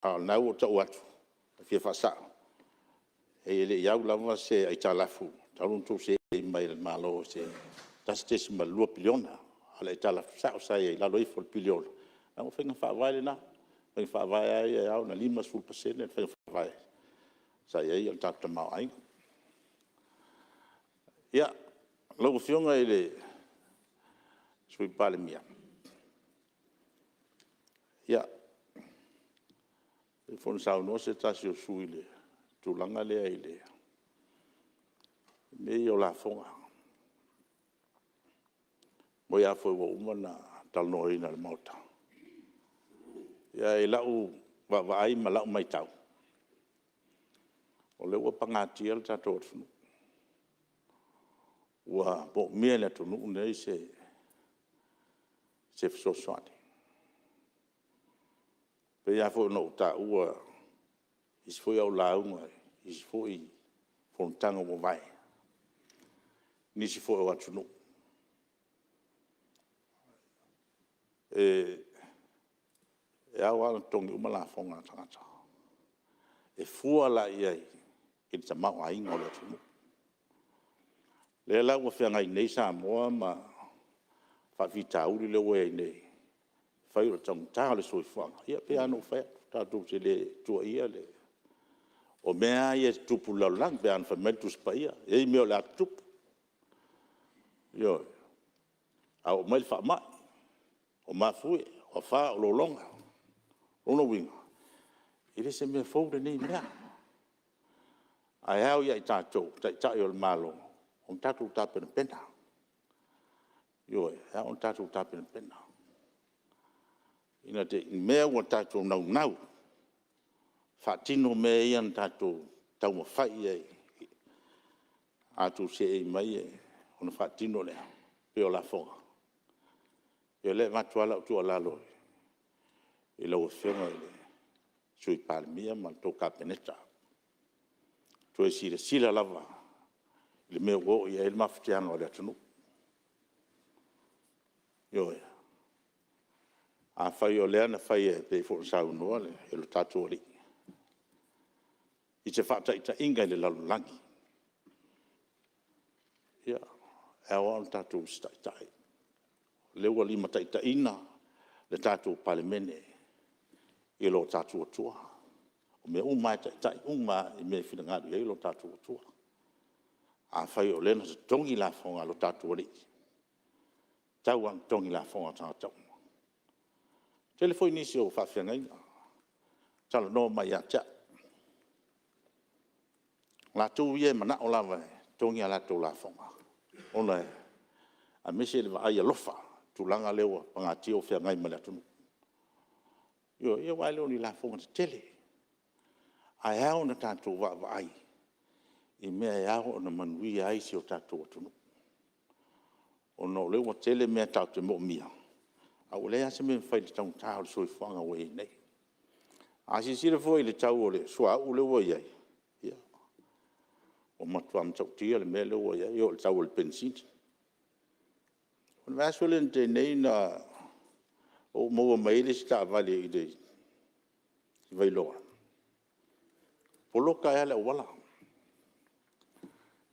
A o lena ua ou tau atu e fia faasao, e le i au lava se aitalafu talu ona outou seei mai i le Malo i se $1.2 piliona. A o le aitalafu sao sa i ai, e i lalo ifo o le piliona, leaga o faiga faavae lena. O faiga faavae lava ia e ao ona 50% le faiga faavae sa i ai le tatou tamaoaiga. Ia, lau Afioga i le Sui Palemia, ia, e pei foi ona saunoa se tasi o sui usufono i le tulaga lea i mea ia o lafoga. E moni lava foi ua uma ona talanoaina e le Maota. Ae i lau vaavaai ma lau matau, o lea ua pagatia le tatou atunuu, ua moomia e le atunuu lenei se fesoasoani. E pei lava foi ona ou taua i isi foi au lauga i isi foi fonotaga ua mavae i nisi foi o atunuu, e ao lava ona totogi uma lafoga a tagata, e fua la i ai i le tamaoaiga o le atunuu. O lea la ua feagai nei Samoa ma faafitauli lea ua i ai nei, e fai o le taugata o le soifuaga. Ia e pei lava ona ou fai atu, tatou te le tuuaia, o mea lava ia e tutupu i le lalolagi, e pei ona fai mai le Tusi Paia, e i ai mea o le a tutupu. Ioe. A oo mai le faamai, o mafuie, o afa, o lologa. O lona uiga, e le o se mea fou lenei mea, ae ao ia i tatou o Taitai o le Malo ona tatou tapenapena. Ioe, e ao ona tatou tapenapena, ina ne i mea ua tatou naunau e faatino mea ia na tatou taumafai i ai, a outou seei mai ona faatino lea, e pei o lafoga. Ia o lea e avatu lava lau tuualalo i lau Afioga i le Sui Palemia ma le tou Kapeneta, toe silasila lava i le mea ua oo i ai le mafatiaga o le atunuu. Ioe. Afai o lea na fai e pei foi ona saunoa lo tatou Alii i se faataitaiga i le lalolagi, ia, e ao lava ona tatou usitai. O lea ua limataitaiina le tatou Palemene i lo tatou Atua. O mea uma lava e taitai uma lava i le mea e finagalo i ai lo tatou Atua. Afai o lea na totogi lafoga a lo tatou Alii, e tatau lava ona totogi lafoga a tagata uma. E tele foi nisi o faafeagaiga na talanoa mai ia te au, o latou ia e manao lava e totogi a latou lafoga, aemaise le vaai alofa i le tulaga lea pagatia lea ua feagai ma le atunuu. Ioe, aua e le o ni lafoga tetele, ae ao ona tatou vaavaai i mea e ao ona manuia ai si o tatou atunuu, ona o lea ua tele mea tatou te moomia, ae ua leai lava se mea e mafai i le taugata o le soifuaga ua i ai nei. A silasila foi i le tau o le suauu lea ua i ai, ia, ua matua matautia le mea lea ua i ai, e oo i le tau o le penisini. O le vaiaso lea na tea nei na ou maua mai ai le isi taavale i Vailoa, poloka ai lava le auala,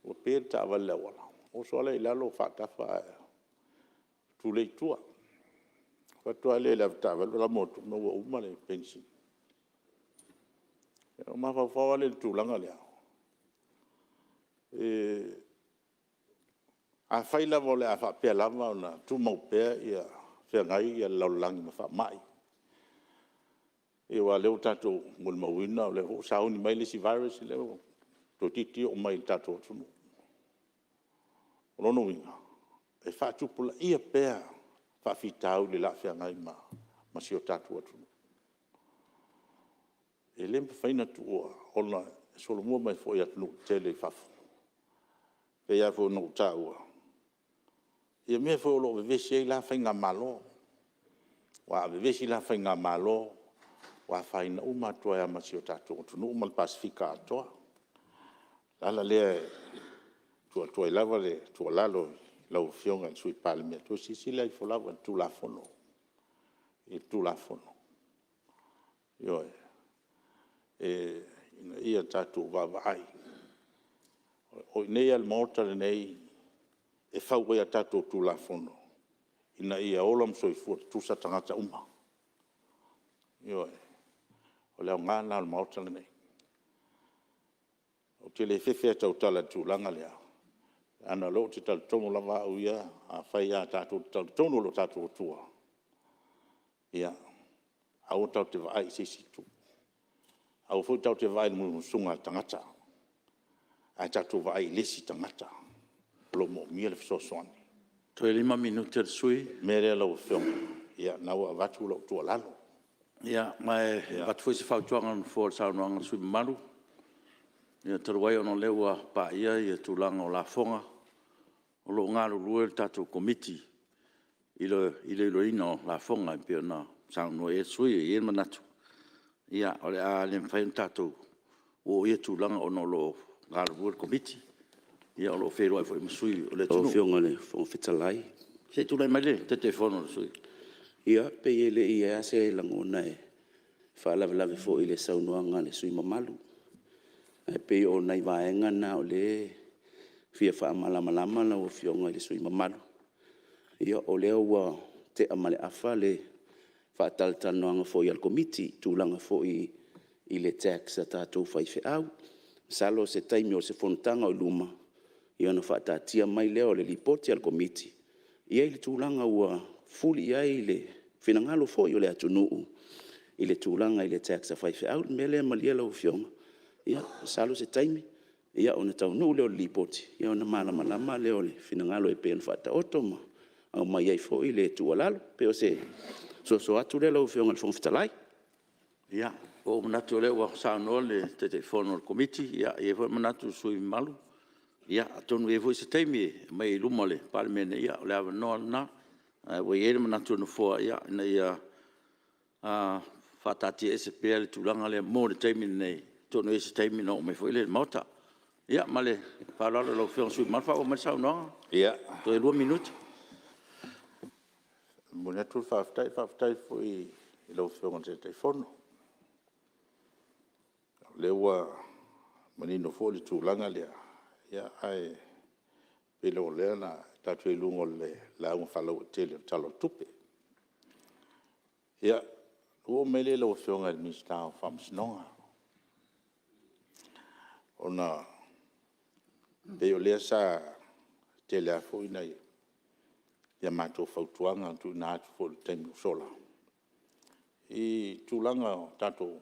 ua pe le taavale i le auala. Ou oso lea i lalo faatafa ae tulei i tua. Ou fai atu lea i le avetaavale, o la e ua uma le penisini. Ona ou mafaufau lava lea i le tulaga lea, afai lava o le a faapea lava ona tumau pea ona feagai le lalolagi ma faamai, aua o lea ua tatou molimauina o lea foi ua sauni mai le isi virus lea toeitiiti oo mai i le tatou atunuu. O lona uiga, e faatupulaia pea faafitauli o le a feagai ma si o tatou atunuu. E le mafai ona tuua ona e solomua mai foi i atunuu tetele i fafo. E pei lava foi ona ou taua, ia mea foi o lo o vevesi ai la Faigamalo. Aua a vevesi la Faigamalo, ua afaina uma atu ai lava ma si o tatou atunuu ma le Pasefika atoa. O le ala lea e tuu atu ai lava le tuualalo i lau Afioga i le Sui Palemia, toe silasila ifo lava i le Tulafono. Ioe. Ina ia tatou vaavaai, o i inei lava i le Maota lenei e fau ai a tatou Tulafono ina ia ola ma soifua tutusa tagata uma. Ioe, o le aoga lena o le Maota lenei. Ou te le fefe lava e tautala i le tulaga lea, leaga o lea ou te talitonu lava au ia, afai lava tatou te talitonu i lo tatou Atua, ia aua tatou te vaai i se isi itu, aua foi tatou te vaai i le musumusuga a le tagata, ae tatou vaai i le isi tagata o lo o manaomia le fesoasoani. Toe 5 minute o le sui usufono. O le mea lea lau Afioga, o lena ua avatu lau tuualalo. Ia, ma e avatu foi se fautuaga a le Nofoa i le saunoaga a le sui usufono mamalu. Ia talu ai ona o lea ua paia le tulaga o lafoga, o lo o galulue le tatou Komiti i le iloiloina o lafoga e pei ona saunoa i ai le sui usufono. E i ai le manatu, o le a le mafai ona tatou oo i ia tulaga ona o lo o galulue le Komiti, o lo o feiloai foi ma sui usufono o le atunuu. Lau Afioga i le Fofoga Fetalai… Se i tulai mai le Taitaifono o le Ia, pei e le i i ai lava se lagona e faalavelave foi i le saunoaga a le sui usufono mamalu. Ae pei o nai vaega na o lea e fia faamalamalama lau Afioga i le sui usufono mamalu, ia o lea ua tea ma le afa le faatalatalanoaga foi a le Komiti i tulaga foi i le tax a tatou faifeau. Masalo o se taimi o se fonotaga o i luma ona faataatia mai lea o le Lipoti a le Komiti i le tulaga ua fuli i ai le finagalo foi o le atunuu i le tulaga i le tax a faifeau. O le mea lea malie lau Afioga, masalo o se taimi ona taunuu lea o le Lipoti ona malamalama lea o le finagalo e pei ona faataoto ma aumai ai foi le tuualalo. E pei o se soso atu lea lau Afioga i le Fofoga Fetalai. Ia, ua ou manatu o lea ua saunoa le Taitaifono o le Komiti, e i ai foi le manatu le sui usufono mamalu, atonu e i ai foi se taimi e aumai ai i luma o le Palemene, ia o le avanoa lena. Ae ua i ai le manatu o le Nofoa, ina ia faataatiaese pea le tulaga lea mo le taimi lenei, atonu e i ai se taimi ona oo mai foi lea i le Maota. Ia ma le faaaloalo i lau Afioga i le sui usufono mamalu, faaauau mai le saunoaga. Toe 2 minute. E momoli atu le faafetai, faafetai foi i lau Afioga i le Taitaifono, o lea ua manino foi le tulaga lea, ae pe le o lea o le a tatou i luga o le lauga faalauaitele o le Tala o le Tupe. Ia, ona ou oo mai lea i lau Afioga i le Minisita o Faamasinoga, ona e pei o lea sa tele lava foi nai a matou fautuaga na tuuina atu foi i le taimi ua sola i tulaga o tatou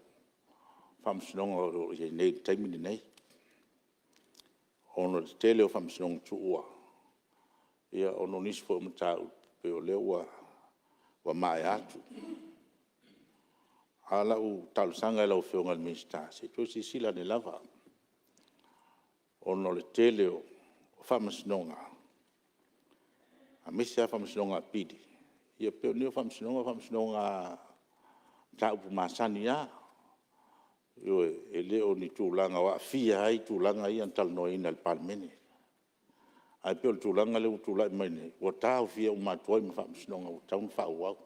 faamasinoga o lo o i ai nei i le taimi lenei, ona o le tele o faamasinoga tuua, ona o nisi foi o mataupu pei o lea ua maea atu. A o lau talosaga i lau Afioga i le Minisita, se i toe silasila ane lava, ona o le tele o faamasinoga, aemaise lava faamasinoga Apili, ia pei o mea ia o faamasinoga o faamasinoga o mataupu masani lava. Ioe. E le o ni tulaga o aafia ai tulaga ia na talanoaina e le Palemene. Ae pei o le tulaga lea ua tulai mai nei, ua taofia uma atu ai ma faamasinoga ua tatau ona faaauau.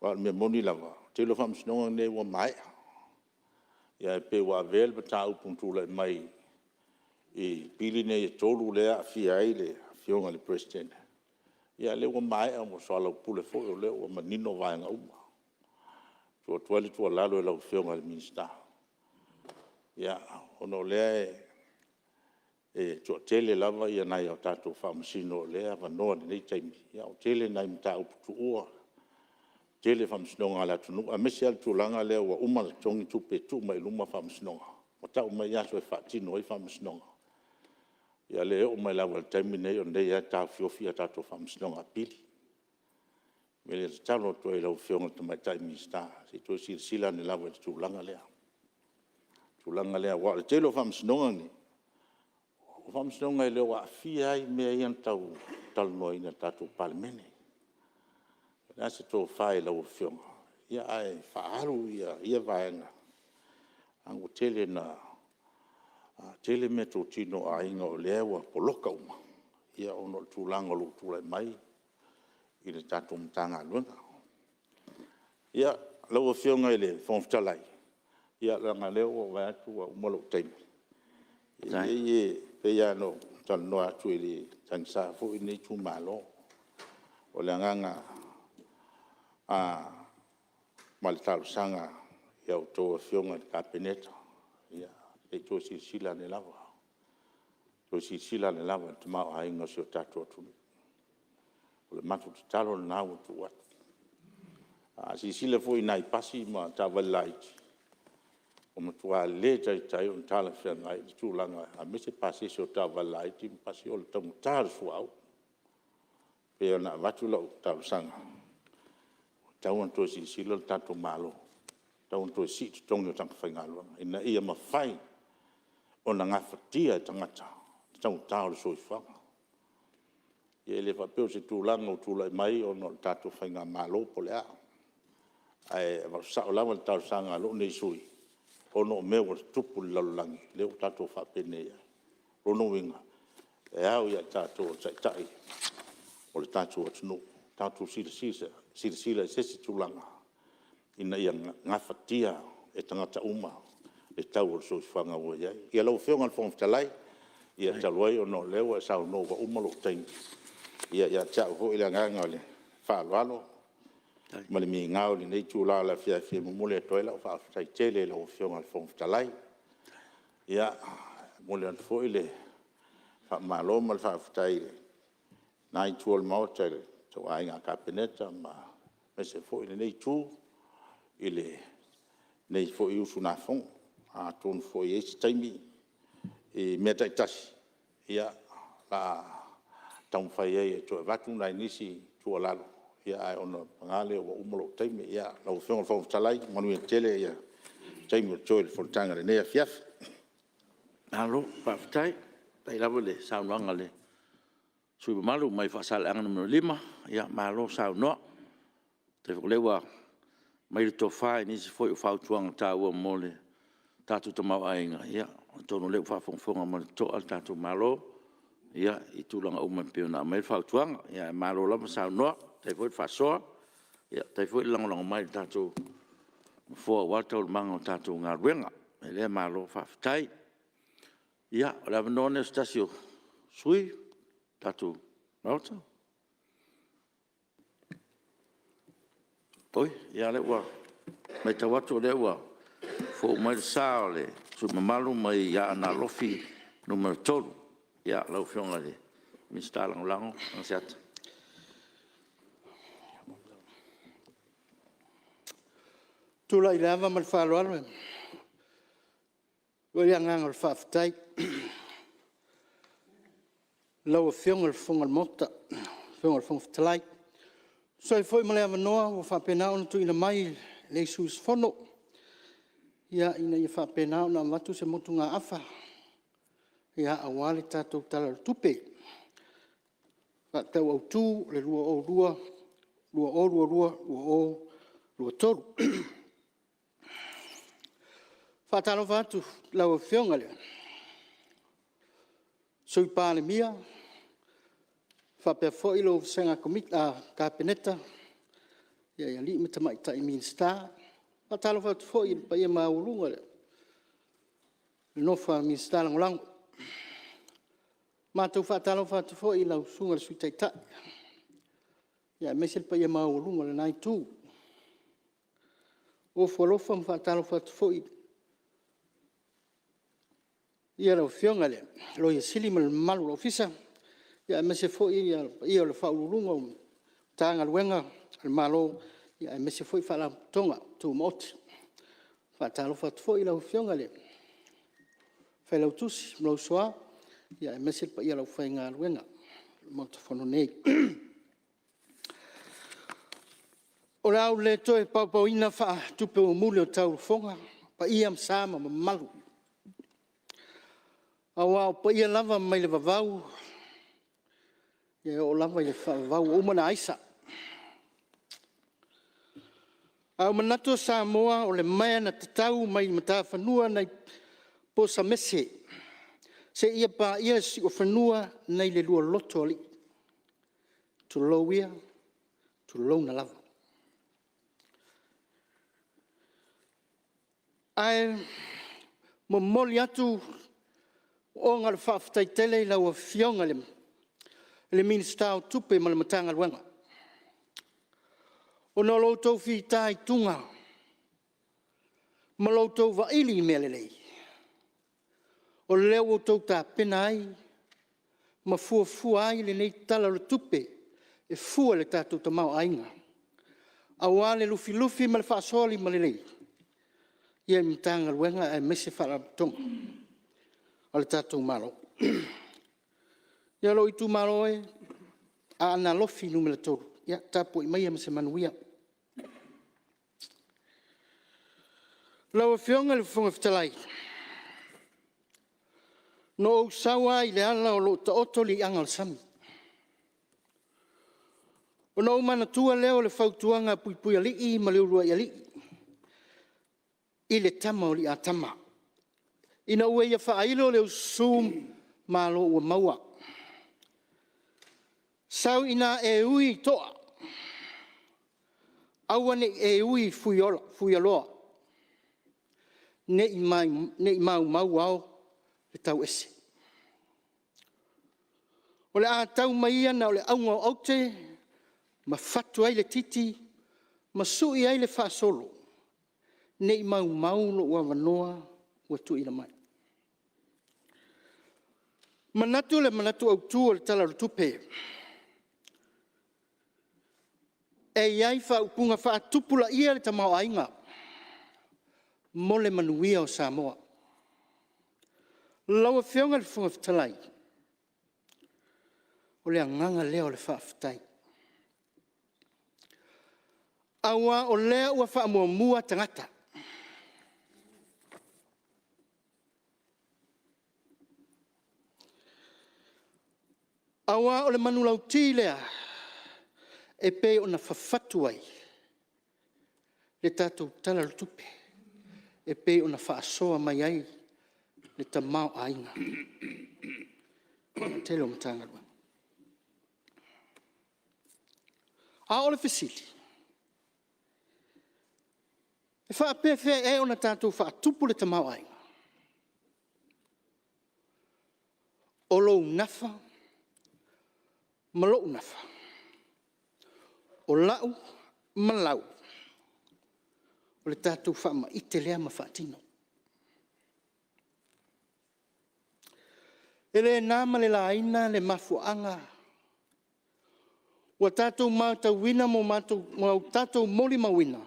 Aua o le mea moni lava, o le tele o faamasinoga nei ua maea, ae pei ua avea le mataupu na tulai mai i pili nei e 3 lea e aafia ai le Afioga i le Peresetene, ia a o lea ua maea ua soalaupule foi o lea ua manino vaega uma. E tuu atu ai le tuualalo i lau Afioga i le Minisita, ona o lea e toatele lava nai a tatou faamasino o lea e avanoa i lenei taimi, ae ua tele nai mataupu tuua, tele faamasinoga a le atunuu, aemaise lava le tulaga lea ua uma ona totogi tupe e tuu mai ai i luma faamasinoga, ua tau mai aso e faatino ai faamasinoga, a o lea e oo mai lava i le taimi lenei o lenei lava e taofiofi a tatou Faamasinoga Apili. O le mea lea e tatalo atu ai i lau Afioga i le Tamaitai Minisita, se i toe silasila ane lava i le tulaga lea. Aua o le tele o faamasinoga nei, o faamasinoga e le o aafia ai mea ia na talanoaina e le tatou Palemene. O le a se tofa i lau Afioga, ae faaalu ia vaega, leaga ua tele ina tele meatotino a aiga o lea ua poloka uma, ona o le tulaga o lo o tulai mai i le tatou Matagaluega. Ia, lau Afioga i le Fofoga Fetalai, Ia leaga o lea ua ou vaai atu ua uma lou taimi, e pei lava ona ou talanoa atu e le tagisa foi lenei itumalo. O le agaga ma le talosaga i a outou Afioga i le Kapeneta, se i toe silasila ane lava, toe silasila ane lava i le tamaoaiga o si o tatou atunuu. O le matou tatalo lena ua tuu atu. A silasila foi i nai pasi ma taavale laiti, ua matua le taitai ona talafeagai le tulaga, aemaise pasese o taavale laiti ma pasi, o le taugata o le suauu. E pei ona avatu lau talosaga, ua tatau ona toe silasila le tatou Malo, ua tatau ona toe sii totogi o tagata faigaluega, ina ia mafai ona gafatia e tagata le taugata o le soifuaga. E le faapea o se tulaga ua tulai mai ona o le tatou faigamalo po o le a, ae avatu sao lava le talosaga a lou nei sui usufono, ona o mea ua tutupu i le lalolagi, lea ua tatou faapenei ai. O lona uiga, e ao ia i tatou o taitai o le tatou atunuu, tatou silasila i se isi tulaga ina ia gafatia e tagata uma le tau o le soifuaga ua i ai. Ia lau Afioga i le Fofoga Fetalai, ia talu ai ona o lea ua e saunoa ua uma lou taimi, ia e ia te au foi le agaga o le faaaloalo ma le migao i lenei itula o le afiafi e momoli atu ai lau faafetai tele i lau Afioga i le Fofoga Fetalai. E momoli atu foi le faamalo ma le faafetai i lena Itu o le Maota i le tou Aiga Kapeneta aemaise foi lenei Itu i lenei foi usugafono. Atonu foi e i ai se taimi i mea taitasi, o le a taumafai ai e toe avatu nai nisi tuualalo, ae paga lea ua uma lou taimi. Lau Afioga i le Fofoga Fetalai, manuia tele taimi o totoe o le Fonotaga i lenei afiafi. Malo faafetai, faafetai lava i le saunoaga a le sui usufono mamalu mai Faasaleleaga 5, malo saunoa. E talitonu foi o lea ua aumai le tofa i nisi foi o fautuaga taua mo le tatou tamaoaiga, atonu o lea ua faafogafoga ma le totoa le tatou Malo i tulaga uma e pei ona aumai ai fautuaga. Ae malo lava saunoa, faafetai foi le faasoa, faafetai foi le lagolago mai i le tatou Nofoa aua taualumaga o le tatou galuega. O le mea lea, malo faafetai. Ia, o le avanoa lenei o se tasi o sui usufono o le tatou Maota. Oi, ia o lea ua matau atu o lea ua fou mai le sa o le sui usufono mamalu mai Aana Alofi Nu.3, lau Afioga i le Minisita Lagolago Agaseata. Ou te tulai i le ava ma le faaaloalo e momoli le agaga o le faafetai i lau Afioga i le Fofoga o le Maota, lau Afioga i le Fofoga Fetalai, e tusa ai foi ma le avanoa ua faapena ona tuuina mai i lenei sui usufono, ina ia faapena ona avatu se motugaafa aua le tatou Tala o le Tupe Faatatau Autu o le 2022/2023. E faatalofa atu i lau Afioga i le Sui Palemia faapea foi le Vasega Kapeneta i alii ma tamaitai Minisita. E faatalofa atu foi i le paia maualuga i le nofo a Minisita Lagolago. Matou te faatalofa atu foi i lau Susuga i le Sui Taitai aemaise le paia maualuga o lena Itu. E ofo alofa ma faatalofa atu foi i le paia i lau Afioga i le Loia Sili ma le mamalu o le Ofisa, aemaise foi le paia o Ofisa Sili o Pulega o Matagaluega a le Malo, aemaise foi Faalapotopotoga Tumaoti. E faatalofa atu foi i lau Afioga i le Failautusi ma lou Soa, aemaise le paia o le aufaigaluega o le Maota Fono nei. O le a ou le toe paopaoina faatupemuli o taulafoga paia ma sa ma mamalu, aua o paia lava mai le vavau e oo lava i le faavavau ua uma ona aisa. Ae ua manatu o Samoa o le maea na tatau mai matafanua nai posamese seia paia siuofanua nai le lualoto o alii, tulou ia, tulouna lava. Ae momoli atu le faafetai tele i lau Afioga i le Minisita o Tupe ma le Matagaluega, ona o lo outou fitaituga ma lo outou vaili i mea lelei, o lea ua outou tapena ai ma fuafua ai lenei Tala o le Tupe e fua i le tatou tamaoaiga, aua le lufilufi ma le faasoa limalelei i Matagaluega aemaise Faalapotopotoga a lo tatou Malo. Ia lou itumalo e Aana Alofi Nu.3, ia tapuai maia ma se manuia. Lau Afioga i le Fofoga Fetalai, na ou sau lava i le ala o lo o taoto liaga o le sami, ona ou manatua lea o le fautuaga a Puipuialii ma Leuluaialii i le tama o Aliiatama ina ua ia faailo le ususu malo ua maua, sau ina e ui i toa, aua ne i e ui i fuialoa, ne i maumau ao le tauese. O le a tau maia na o le auga o aute ma fatu ai le titi ma sui ai le faasolo, ne i maumau lou avanoa ua tuuina mai. E manatu i le manatu autu o le Tala o le Tupe, e i ai faaupuga faatupulaia le tamaoaiga mo le manuia o Samoa. Lau Afioga i le Fofoga Fetalai, o le agaga lea o le faafetai, aua o lea ua faamuamua tagata. Aua o le manulauti lea e pei ona fafatu ai le tatou Tala o le Tupe, e pei ona faasoa mai ai le tamaoaiga i le tele o Matagaluega. A o le fesili; e faapefea ea ona tatou faatupu le tamaoaiga? O lou nafa ma lou nafa, o lau ma lau, o le tatou faamaite lea ma faatino. E le na ma le laina le mafuaaga ua tatou matauina ma tatou molimauina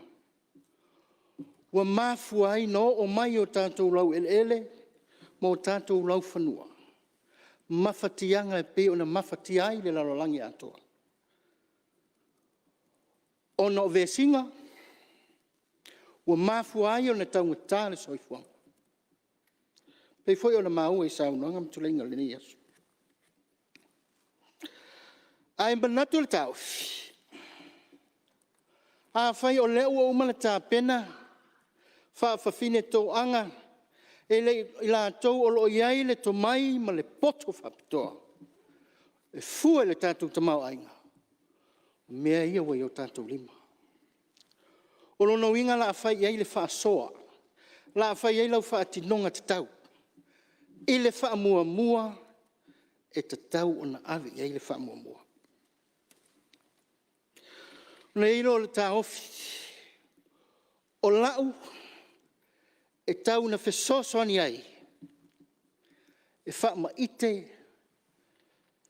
ua mafua ai ona oo mai o tatou laueleele ma o tatou laufanua mafatiaga e pei ona mafatia ai le lalolagi atoa, ona o vesiga ua mafua ai ona taugata le soifuaga, e pei foi ona maua i saunoaga ma tuleiga o lenei aso. Ae manatu le taofi, afai o lea ua uma ona tapena faafafine toaga e i latou o lo o i ai le tomai ma le poto faapitoa e fua i le tatou tamaoaiga, o mea ia ua i o tatou lima. O lona uiga o le a fai i ai le faasoa, o le a fai i ai lau faatinoga tatau i le faamuamua e tatau ona ave i ai le faamuamua. Ona i ai lea o le taofi, o lau e tau ina fesoasoani ai e faamaite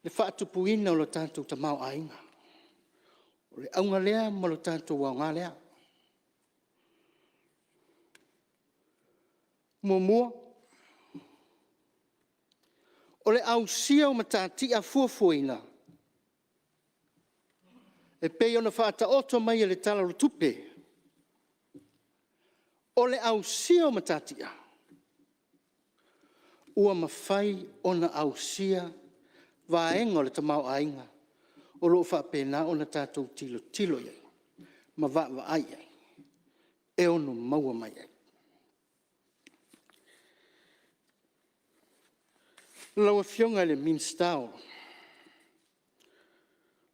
le faatupuina o le tatou tamaoaiga. O le auga lea ma lo tatou aoga lea. Muamua, o le ausia o matatia fuafuaina e pei ona faataoto mai e le Tala o le Tupe. O le ausia o matatia ua mafai ona ausia vaega o le tamaoaiga o lo o faapena ona tatou tilotilo i ai ma vaavaai i ai e ono maua mai ai. Lau Afioga i le Minisita o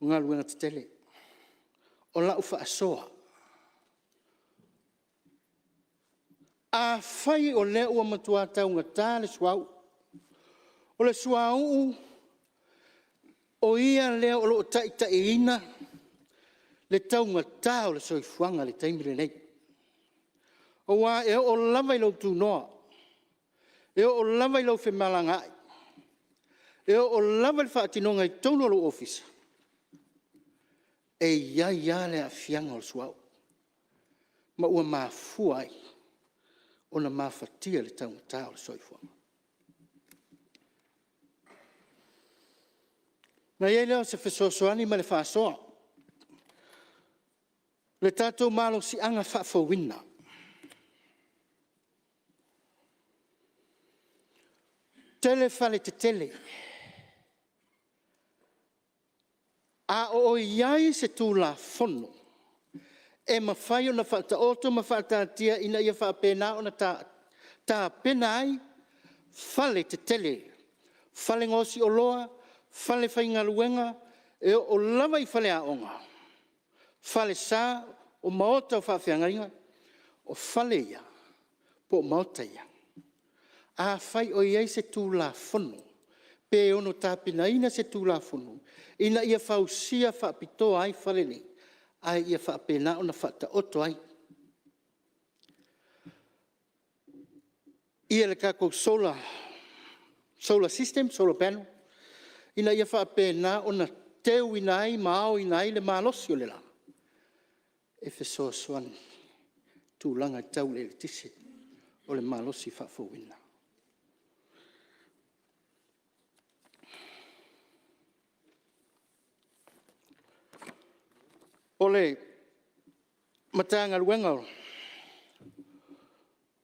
Galuega Tetele, o lau faasoa, Afai o lea ua matua taugata le suauu, o le suauu o ia lea o lo o taitaiina le taugata o le soifuaga i le taimi lenei. Aua e oo lava i lou tunoa, e oo lava i lou femalagaai, e oo lava i le faatinoga i totonu o lou ofisa, e i ai lava le aafiaga o le suauu ma ua mafua ai ona mafatia le taugata o le soifuaga. Ona i ai lea o se fesoasoani ma le faasoa, le tatou malosiaga faafouina. Tele faletetele, a o i ai se Tulafono e mafai ona faataoto ma faataatia ina ia faapena ona tapena ai faletetele, fale gaosioloa, falefaigaluega, e oo lava i faleaoga, falesa, o maota o faafeagaiga. O fale ia, po o maota ia, afai o i ai se Tulafono pe ono tapenaina se Tulafono ina ia fausia faapitoa ai fale nei, ae ia faapena ona faataoto ai le tatou solar system, solar panel, ina ia faapena ona teuina ai ma aoina ai le malosi o le la e fesoasoani i tulaga tau le eletise o le malosi faafouina. O le Matagaluega o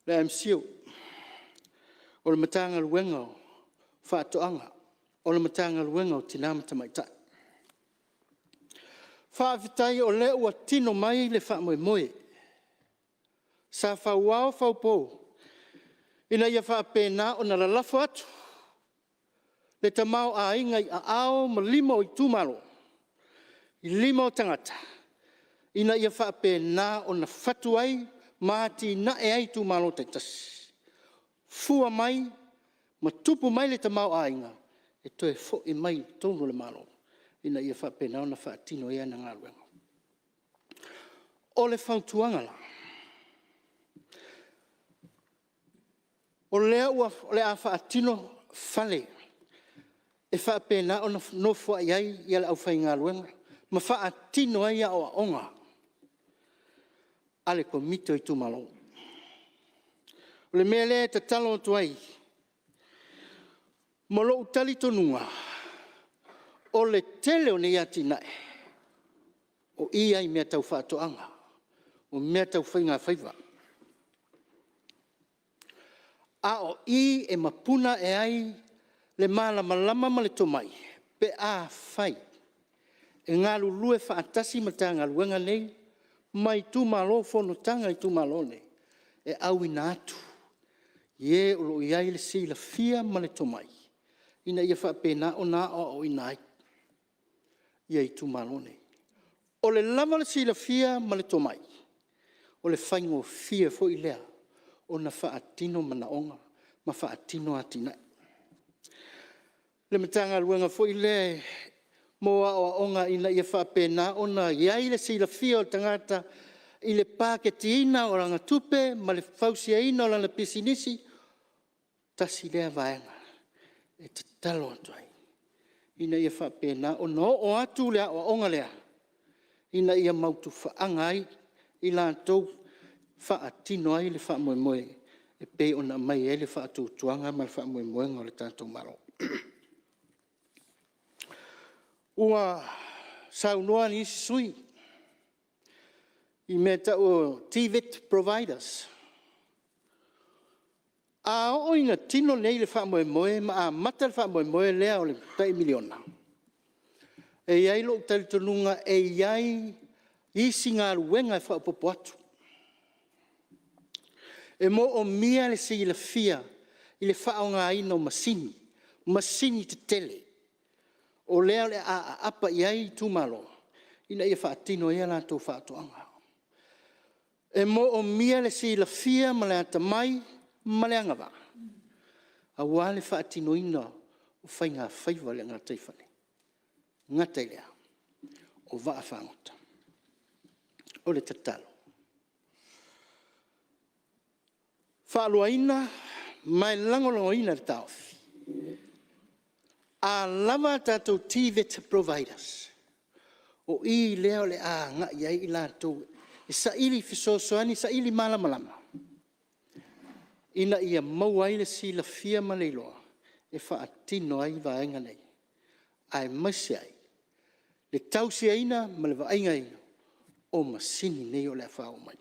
le MCIL, o le Matagaluega o Faatoaga, o le Matagaluega o Tina ma Tamaitai. Faafetai o lea ua tino mai le faamoemoe sa fauao faupo ina ia faapena ona lalafo atu le tamaoaiga i aao ma lima o itumalo, i lima o tagata ina ia faapena ona fatu ai ma atinae ai itumalo taitasi, fua mai ma tupu mai le tamaoaiga e toe foi mai i totonu o le Malo ina ia faapena ona faatino ai ana galuega. O le fautuaga la, o lea o le a faatino fale e faapena ona nofoai ai le aufaigaluega ma faatino ai aoaoga a le Komiti o Itumalo. O le mea lea e tatalo atu ai ma lou talitonuga, o le tele o nei atinae, o i lava i mea tau faatoaga, o mea tau faigafaiva. A o i e mapuna ae ai le malamalama ma le tomai pe afai e galulue faatasi Matagaluega nei ma itumalo, fonotaga a itumalo nei, e auina atu i e o lo o i ai le silafia ma le tomai ina ia faapena ona aoaoina ai itumalo nei. O le lava o le silafia ma le tomai, o le faigofie foi lea ona faatino manaoga ma faatino atinae. Le Matagaluega foi lea mo aoaoga ina ia faapena ona i ai le silafia o le tagata i le paketiina o lana tupe ma le fausiaina o lana pisinisi, tasi lea vaega e tatalo atu ai, ina ia faapena ona oo atu le aoaoga lea ina ia mautu faaga ai i latou e faatino ai le faamoemoe e pei ona aumai ai le faatuatuaga ma le faamoemoega o le tatou Malo. Ua saunoa nisi sui usufono i mea e tau o TVET providers. A oo ina tino nei le faamoemoe ma amata le faamoemoe lea o le tai $1 miliona, e i ai lou talitonuga e i ai isi galuega e faaopoopo atu. E moomia le silafia i le faaaogaina o masini, masini tetele o lea o le a aapa i ai itumalo ina ia faatino ai a latou faatoaga. E moomia le silafia ma le atamai ma le agavaa aua le faatinoina o faigafaiva i le gataifale. E le gata i lea o vaafagota. O le tatalo, faaluaina ma e lagolagoina le taofi, a lava a tatou TVET providers, o i lea o le a agai i ai i latou e saili fesoasoani, saili malamalama ina ia maua ai le silafia ma le iloa e faatino ai vaega nei, aemaise ai le tausiaina ma le vaaiga o masini nei o le a faaoo mai.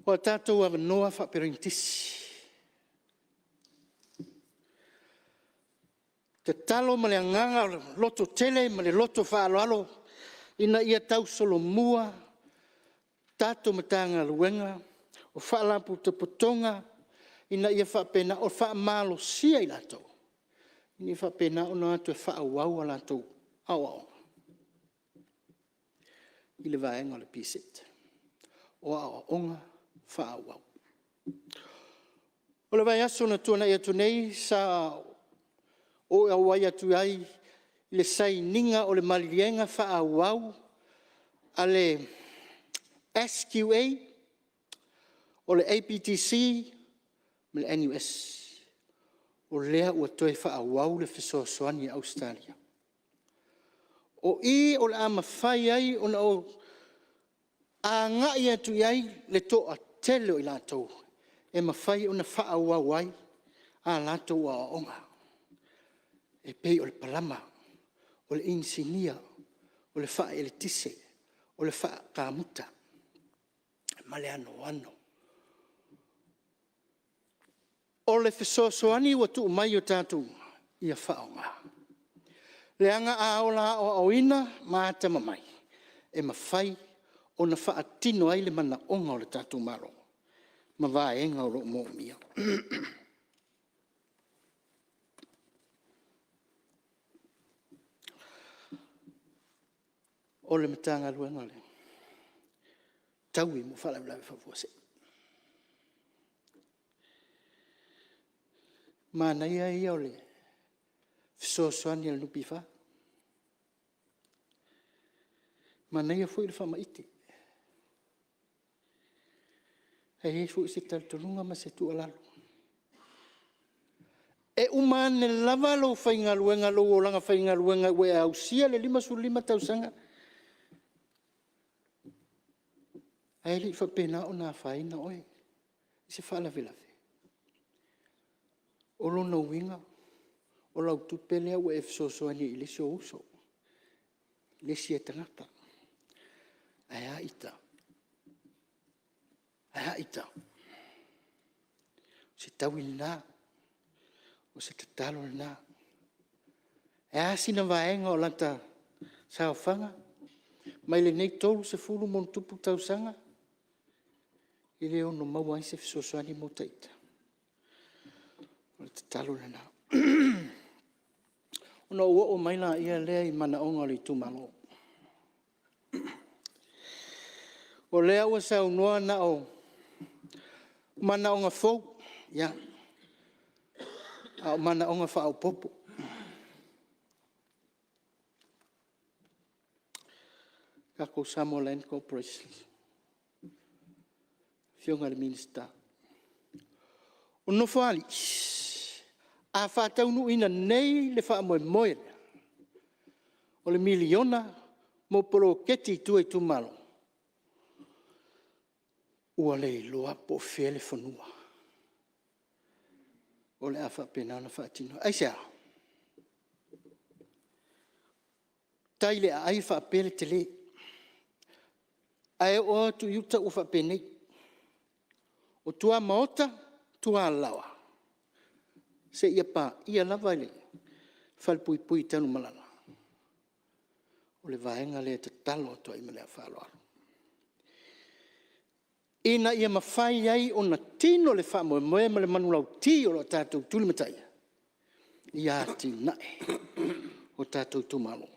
O a tatou avanoa faa-aperenitisi, tatalo ma le agaga o le lototele ma le loto faaaloalo ina ia tausolomua tatou Matagaluega, o Faalapotopotoga ina ia faapena ona faamalosia i latou, ina ia faapena ona o atu e faaauau a latou aoaoga i le vaega o le PSET o aoaoga faaauau. O le vaiaso na tuanai atu nei sa ou auai atu ai i le sainiga o le maliega faaauau a le SQA, o le APTC ma le NUS, o lea ua toe faaauau le fesoasoani a Ausetalia. O i o le a mafai ai ona agai atu i ai le toatele o i latou e mafai ona faaauau ai a latou aoaoga, e pei o le palama, o le inisinia, o le faaeletise, o le faa-kamuta ma le anoano. O le fesoasoani ua tuu mai i tatou, ia faaaoga, leaga a ola aoaoina ma atamamai, e mafai ona faatino ai le manaoga o le tatou Malo ma vaega o lo o manaomia. O le Matagaluega o le Taui mo Faalavelave Faafuasei. Manaia ia o le fesoasoani a le NPF, manaia foi le faamaite. Ae i ai foi se talitonuga ma se tuualalo, e uma ane lava lou olaga faigaluega ua e ausia le 55 tausaga ae le i faapena ona afaina oe i se faalavelave, o lona uiga o lau tupe lea ua e fesoasoani ai i le isi ou uso, le isi tagata. Ae a ita? Ae a ita? O se taui lena, o se tatalo lena. Ae a sina vaega o lata saofaga mai lenei 30+ tausaga e le ono maua ai se fesoasoani mo ta ita? O le tatalo lena. Ona ou oo mai lea i manaoga o le itumalo. O lea ua saunoa na o manaoga fou, ia, a o manaoga faaopoopo. Le tatou Samoa Land Corporation, Afioga i le Minisita. O Nofoalii, a faataunuuina nei le faamoemoe lea, o le miliona mo poloketi i tua i itumalo, ua le iloa po o fea le fanua o le a faapena ona faatino ai. Aisea? Tai i le aai faapea le tele, ae oo atu i uta ua faapenei. O tuamaota, tualaoa, seia paia lava le falepuipui i Tanumalala, o le vaega lea e tatalo atu ai ma le faaaloalo, ina ia mafai ai ona tino le faamoemoe ma le manulauti o lo o tatou tulimataia, ia atinae o tatou itumalo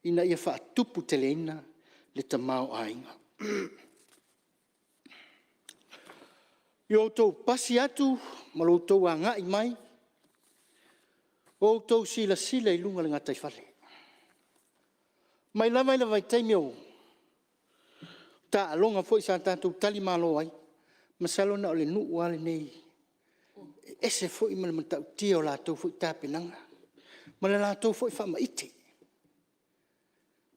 ina ia faatuputeleina le tamaoaiga. I lo outou pasi atu ma lo outou agai mai, ua outou silasila i luga o le gataifale, mai lava i le vaitaimi o taaloga foi sa tatou talimalo ai, masalo na o le nuu lava lenei e ese foi ma le matautia o latou foi tapenaga ma le latou foi faamaite.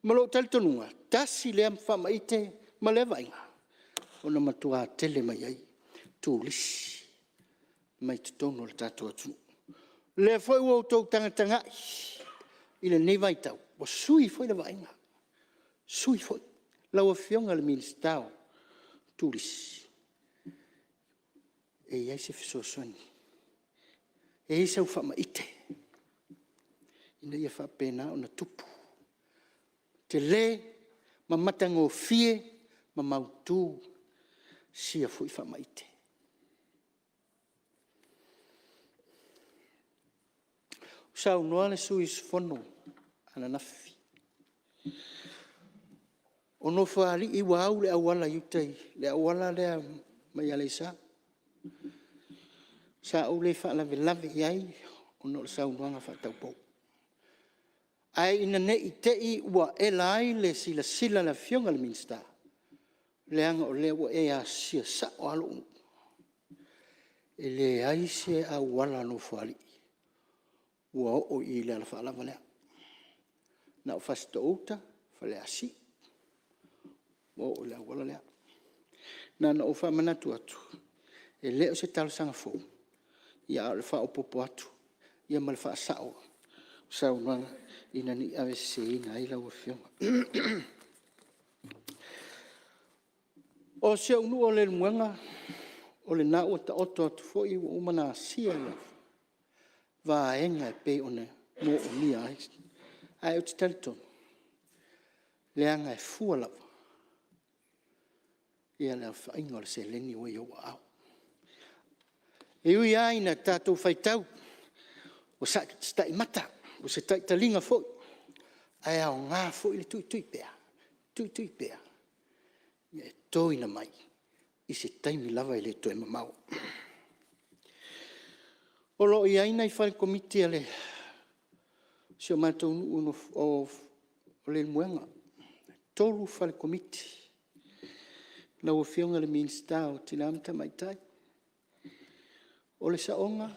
Ma lou talitonuga, tasi lea faamaite ma lea vaaiga na matua tele mai ai turisi mai totonu o le tatou atunuu. O lea foi ua outou tagatagai i lenei vaitau, ua sui foi le vaaiga, sui foi. Lau Afioga i le Minisita o Turisi, e i ai se fesoasoani, e i ai sau faamaite ina ia faapena ona tupu, tele ma matagofie ma mautu sia foi faamaite. Na saunoa le sui usufono ananafi, o Nofoalii ua au le auala i uta i le auala lea mai Aleisa. Sa ou le faalavelave i ai ona o le saunoaga faataupou. Ae ina ne i te i ua ela ai le silasila a le Afioga i le Minisita, leaga o lea ua e asia sao lava lou nuu. E leai se auala a Nofoalii ua oo i le alafaalava lea, na o Fasitoo-uta, Faleasiu ua oo i le auala lea. Na ona ou faamanatu atu, e le o se talosaga fou, a o le faaopoopo atu ma le faasao o saunoaga ina ne i aveseseina ai lau Afioga. O si ou nuu o Leulumoega, o lena ua taoto atu foi ua uma ona asia le vaega e pei ona manaomia ai. Ae ou te talitonu, leaga e fua lava i le aofaiga o le seleni ua i ou aao. E ui lava ina tatou faitau ua se taimata, ua se taitaliga foi, ae aoga foi le tuitui pea, tuitui pea e toina mai i se taimi lava e le toe mamao. O lo o i ai nai fale komiti o si o matou nuu o Leulumoega, e 3 fale komiti. Lau Afioga i le Minisita o Tina ma Tamaitai, o le saoga,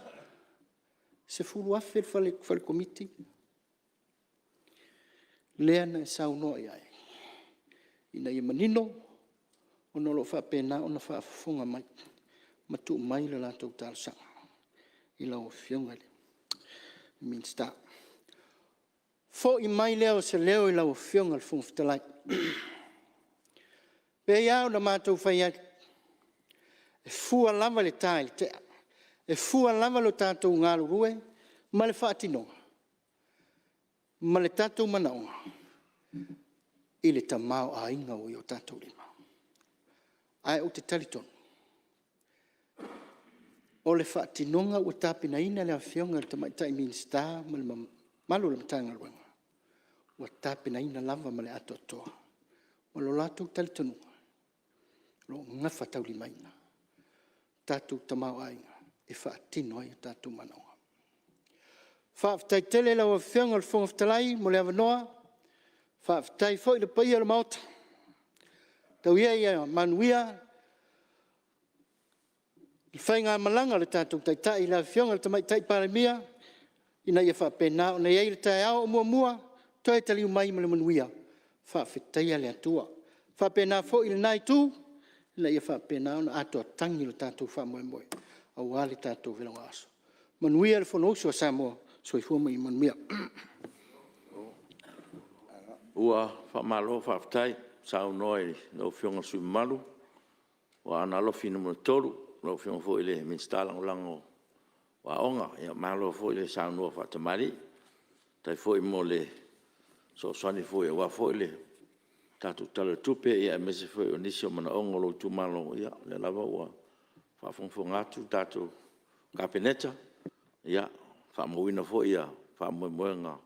e $10,000 le fale komiti lea na e saunoa i ai, ina ia manino ona o lo o faapena ona faafofoga mai ma tuu mai le latou talosaga i lau Afioga i le Minisita. Foi mai lea o se leo i lau Afioga i le Fofoga Fetalai, e pei lava ona matou fai atu, e fua lava le ta i le tea, e fua lava lo tatou galulue ma le faatinoga ma le tatou manaoga i le tamaoaiga ua i o tatou lima. Ae ou te talitonu, o le faatinoga ua tapenaina e le Afioga i le Tamaitai Minisita ma le mamalu o le Matagaluega, ua tapenaina lava ma le atoatoa. O le latou talitonuga, o lo o gafataulimaina le tatou tamaoaiga e faatino ai o tatou manaoga. Faafetai tele i lau Afioga i le Fofoga Fetalai mo le avanoa, faafetai foi i le paia o le Maota, tau ia ia manuia le faigamalaga a lo tatou Taitai le Afioga i le Tamaitai Palemia, ina ia faapena ona i ai le taeao o muamua, toe taliu mai ma le manuia, faafetaia le Atua. E faapena foi i lena Itu, ina ia faapena ona atoatagi lo tatou faamoemoe aua le tatou velogaaso. Manuia le Fonousu a Samoa, soifua ma ia manuia. Ua faamalo faafetai saunoa i lau Afioga i le sui usufono mamalu mo Aana Alofi Nu.3, lau Afioga foi i le Minisita Lagolago o Aoga. Malo foi le saunoa faatamalii, faafetai foi mo le fesoasoani foi aua foi le tatou Tala o le Tupe, aemaise foi o nisi o manaoga o lou itumalo. O lea lava ua faafogafoga atu le tatou Kapeneta, faamauina foi faamoemoega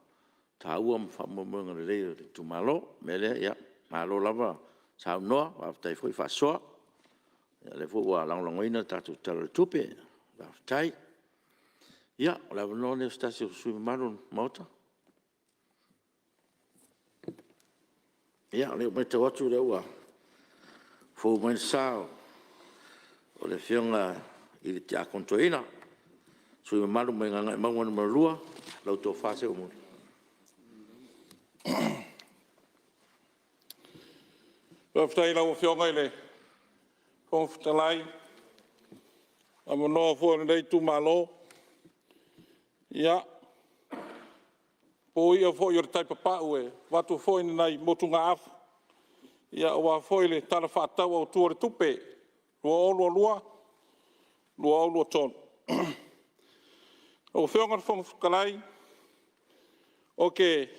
taua ma faamoemoega lelei o le itumalo. O le mea lea, malo lava saunoa, faafetai foi faasoa. O lea foi ua lagolagoina le tatou Tala o le Tupe, faafetai. Ia, o le avanoa lenei o se tasi o sui usufono mamalu o le Maota. Ia, o lea ua matau atu o lea ua fou mai le sa o le Afioga i le Tiakono Toeaina, le sui usufono mamalu mai Gagaemauga 2, lau Tofa Seuamuli. Faafetai i lau Afioga i le Fofoga Fetalai mo le avanoa foi o lenei itumalo. Ia, o ia foi o le tai papau e avatu foi ni nai motugaafa aua foi le Tala Faatatau Autu o le Tupe 2022/2023. Lau Afioga i le Fofoga Fetalai, ou te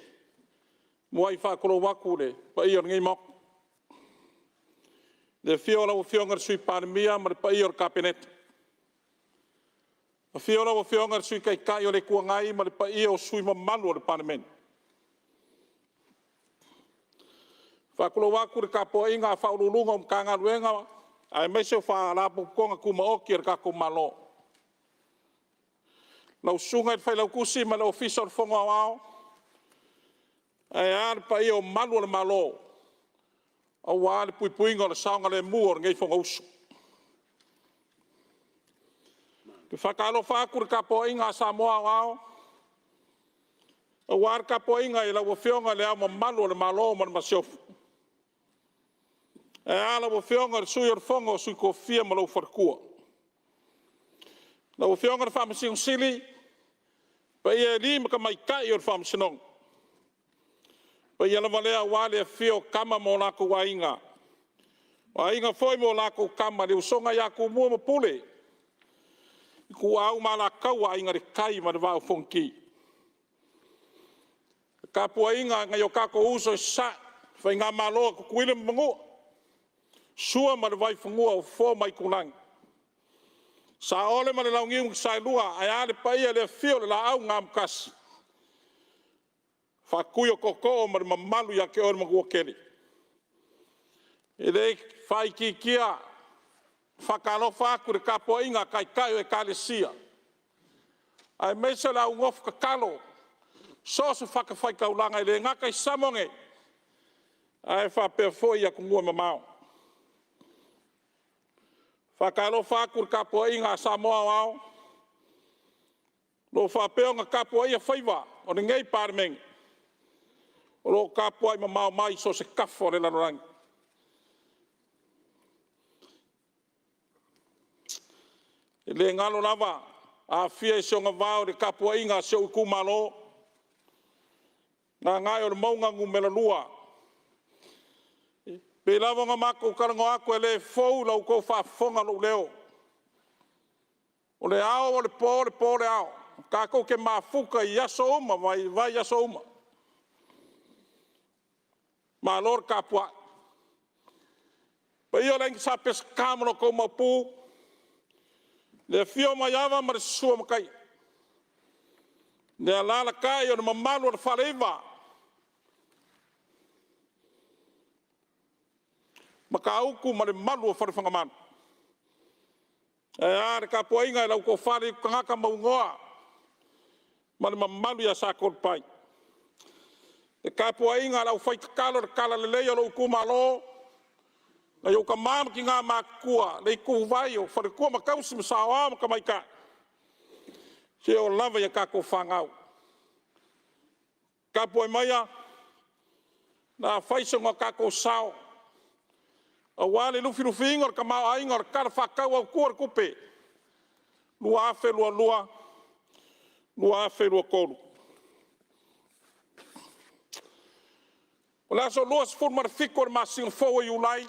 muai faatulou atu i le paia o lenei Maota, i le afio o lau Afioga i le Sui Palemia ma le paia o le Kapeneta, afio lau Afioga i le Sui Taitai o le Itu Agai ma le paia o sui usufono mamalu o le Palemene. E faatulou atu i le tapuaiga a Ofisa Sili o Pulega o Matagaluega aemaise o Faalapotopotoga Tumaoti a le tatou Malo. Lau Susuga i le Failautusi ma le Ofisa o le Fono Aoao, ae a le paia o malu o le Malo aua le puipuiga o le saogalemu o lenei Fonousu. E faatalofa atu i le tapuaiga a Samoa aoao, aua le tapuaiga i lau Afioga i Le Ao Mamalu o le Malo ma le Masiofo, ae a lau Afioga i le Sui o le Fono a Sui Tofia ma lou faletua. Lau Afioga i le Faamasino Sili, le paia i alii ma tamaitai o le Faamasinoga. O le paia lava lea aua le afifio o Tama ma o latou Aiga, o Aiga foi ma latou Tama, le usoga ia Tumua ma Pule, Ituau ma Alataua, Aiga i le Tai ma le Vaa o Fonoti. Le tapuaiga a nai o tatou uso i Sasae, le faigamalo a Tutuila ma Manua, Sua ma le Vaifanua, Fofo ma Aitulagi, Saole ma le Launiu na Saelua, ae a le paia i le afio o le Laau na Amotasi, Faatui o Tootoo ma le mamalu ia te oe le Manuatele. E le faaitiitia le faatalofa atu i le tapuaiga a Taitai o Ekalesia, aemaise o le au nofotatalo i so o se fatafaitaulaga e le gata i Samoa nei, ae faapea foi i atunuu e mamao. E faatalofa atu i le tapuaiga a Samoa aoao, o lo o faapea ona tapuaia faiva o lenei Palemene, o lo o tapuai mamao mai i so o se tafa o le lalolagi. E le galo lava Afia i si ona vao i le tapuaiga a si ou itumalo, Gagaemauga Nu.2. E pei lava ona matou talanoa atu, e le fou i la outou faafofoga lou leo. O le ao o le po, o le po o le ao, tatou te mafuta i aso uma ma vaiaso uma. Malo le tapuai. Le paia o le Aiga Sa Peseta ma lo outou Maopu, le afio o Maiava ma le susu o Mataia, le alaalatai o le mamalu o le Faleiva, Matautu ma le mamalu o Falefagamalo. Ae a le tapuaiga i lau Tofa le Aitutagata Mauigoa ma le mamalu ia Satoalepai. Le tapuaiga a le aufaitatalo o le talalelei a lou itumalo, nai ou tama ma tina matutua, le ituvai o faletua ma tausi ma saoao ma tamaitai, seia oo lava i a tatou fanau. Tapuai maia o le a fai so tatou sao aua le lufilufiina o le tamaoaiga o le Tala Faatatau Autu o le Tupe 2022/2023. O le aso 27 o le masina fou o Iulai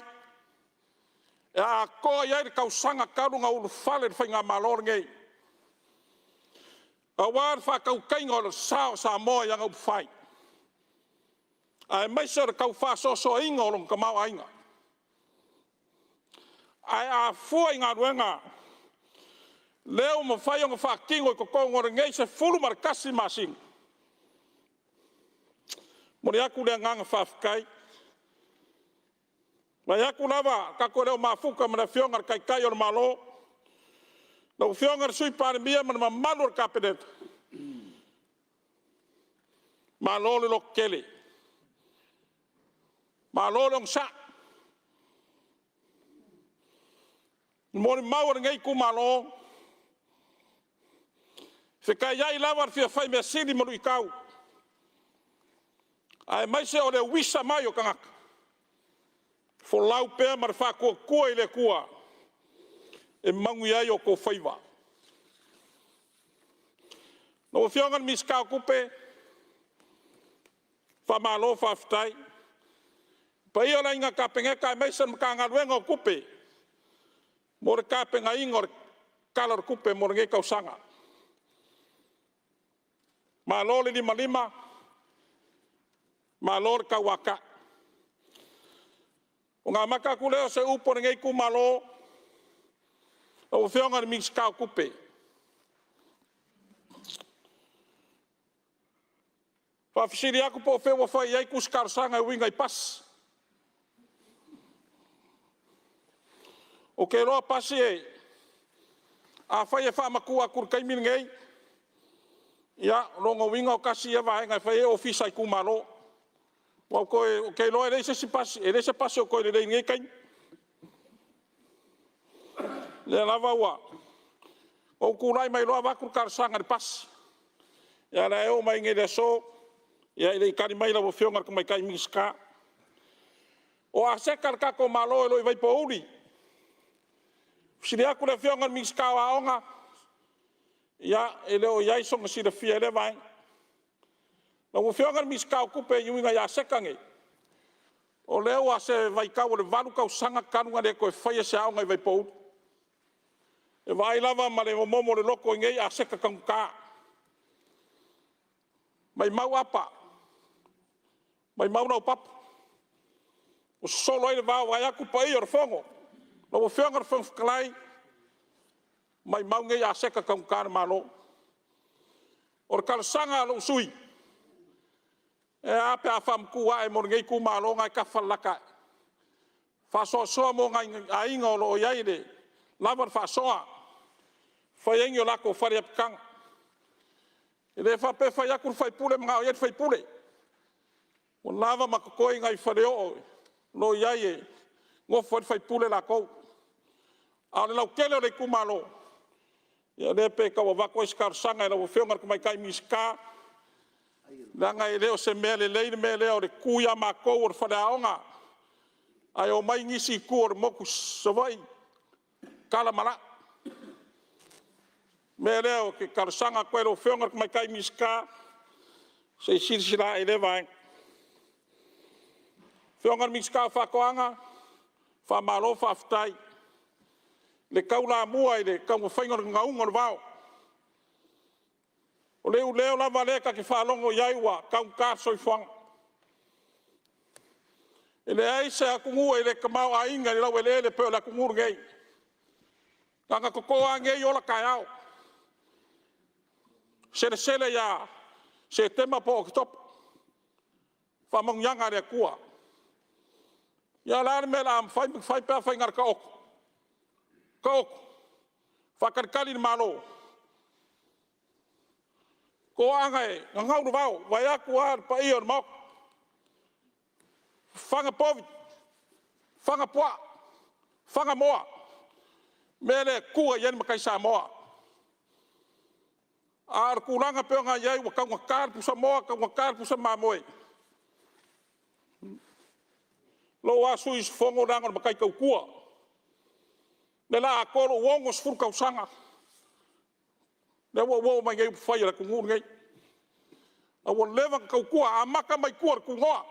e atoa i ai le tausaga talu ona ulufale le faigamalo lenei, aua le faatautaiga o le sa o Samoa i ana upufai, aemaise o le tau faasoasoaina o lona tamaoaiga. Ae a fua i galuega lea ua mafai ona faatino i totonu o lenei 11 masina, Momoli atu le agaga faafetai, vaeatu lava tatou e le o mafuta ma le afioga i le Taitai o le Malo, lau afioga i le Sui Palemia ma le mamalu o le Kapeneta, malo le lototele, malo le onosai. O le molimau a lenei itumalo, e fetaiai lava le fia fai measili ma luitau, aemaise o le uisa mai o tagata, folau pea ma le faatuatua i le Atua e manuia ai outou faiva. Lau Afioga i le Minisita o Tupe, faamalo faafetai. Le paia o le Aiga Kapeneta aemaise le Matagaluega o Tupe mo le tapenaina o le Tala o le Tupe mo lenei tausaga. Malo le limalima, malo le tauatai. Ona amata atu lea o se upu a lenei itumalo, lau Afioga i le Minisita o Tupe, faafesili atu po o fea ua fai i ai tusi talosaga e uiga i pasi. Ou te iloa pasi afai e faamatuu atu i le taimi lenei, ia o lona uiga e tasi lea vaega e fai ai ofisa o itumalo. Aua ou te iloa e leai se pasi o toe lelei i lenei taimi. O lea lava ua ou tulai mai loa avatu le talosaga i le pasi, ia o lea e oo mai nei i le aso, e le i tali mai lau afioga i le Tamaitai Minisita. O aseta a le tatou Malo o lo o i Vaipouli, fesili atu i le afioga i le Minisita o Aoga, ia e le o i ai sona silafia i lea vaega. Lau Afioga i le Minisita o Tupe e uiga i aseta nei, o lea ua se vaitau o le 8 tausaga talu ona le toe faia se aoga i Vaipouli. E vaai lava ma le momomo o le loto i nei aseta taugata. Maumau apa, maumau laupapa, ua sosolo ai le vao vaeatu le paia o le Fono. Lau Afioga i le Fofoga Fetalai, maumau nei aseta taugata a le Malo. O le talosaga a lou sui usufono, e a pe a faamatuu ane mo lenei itumalo na e tafalalata ane, faasoasoa mo nai aiga o lo o i ai le lava le faasoa, e fai ai ni o latou fale apitaga. E le faapea e fai atu le sui usufono e manao i ai le sui usufono. Ua lava ma totoe nai faleoo o lo o i ai e nofo ai le sui usufono latou. A o le lautele o le itumalo, ia o lea e pei e tau avatu ai se talosaga i lau Afioga i le Tamaitai Minisita, leaga e le o se mea lelei le mea lea o le tu ia matou o le faleaoga, ae omai nisi i tua o le motu i Savaii kala malai. O le mea lea ou te talosaga atu ai i lau Afioga i le Tamaitai Minisita, se i silasila ane i lea vaega. Lau Afioga i le Minisita o Faatoaga, faamalo faafetai i le taulamua i le taumafaiga o le gagauina o le vao. O le iuleo lava lea ta te faalogo i ai ua taugata le soifuaga. E leai se atunuu e le tamaoaiga i le laueleele e pei o le atunuu lenei. Na ona toto lava nei ola taeao, selesele ia Setema po o Oketopa, faamanuiaga a le Atua. Ia o le a le mea o le a mafai pe afai na o le taoto, taoto, faatalitali i le Malo. Toaga e gagau le vao vaeatu lava le paia o le Maota, fafaga povi, fafaga puaa, fafaga moa, o le mea lea e tua i ai le matai Samoa. A o le tulaga e pei ona i ai ua taugata le pusamoa, taugata le pusa mamoe. O lou lava sui usufono leaga o le matai tautua, o lea o le a atoa lou 60 tausaga lea ua ou oo mai nei i upufai a le atunuu lenei, a ua leva ona tautua, amata mai tua i le tunoa,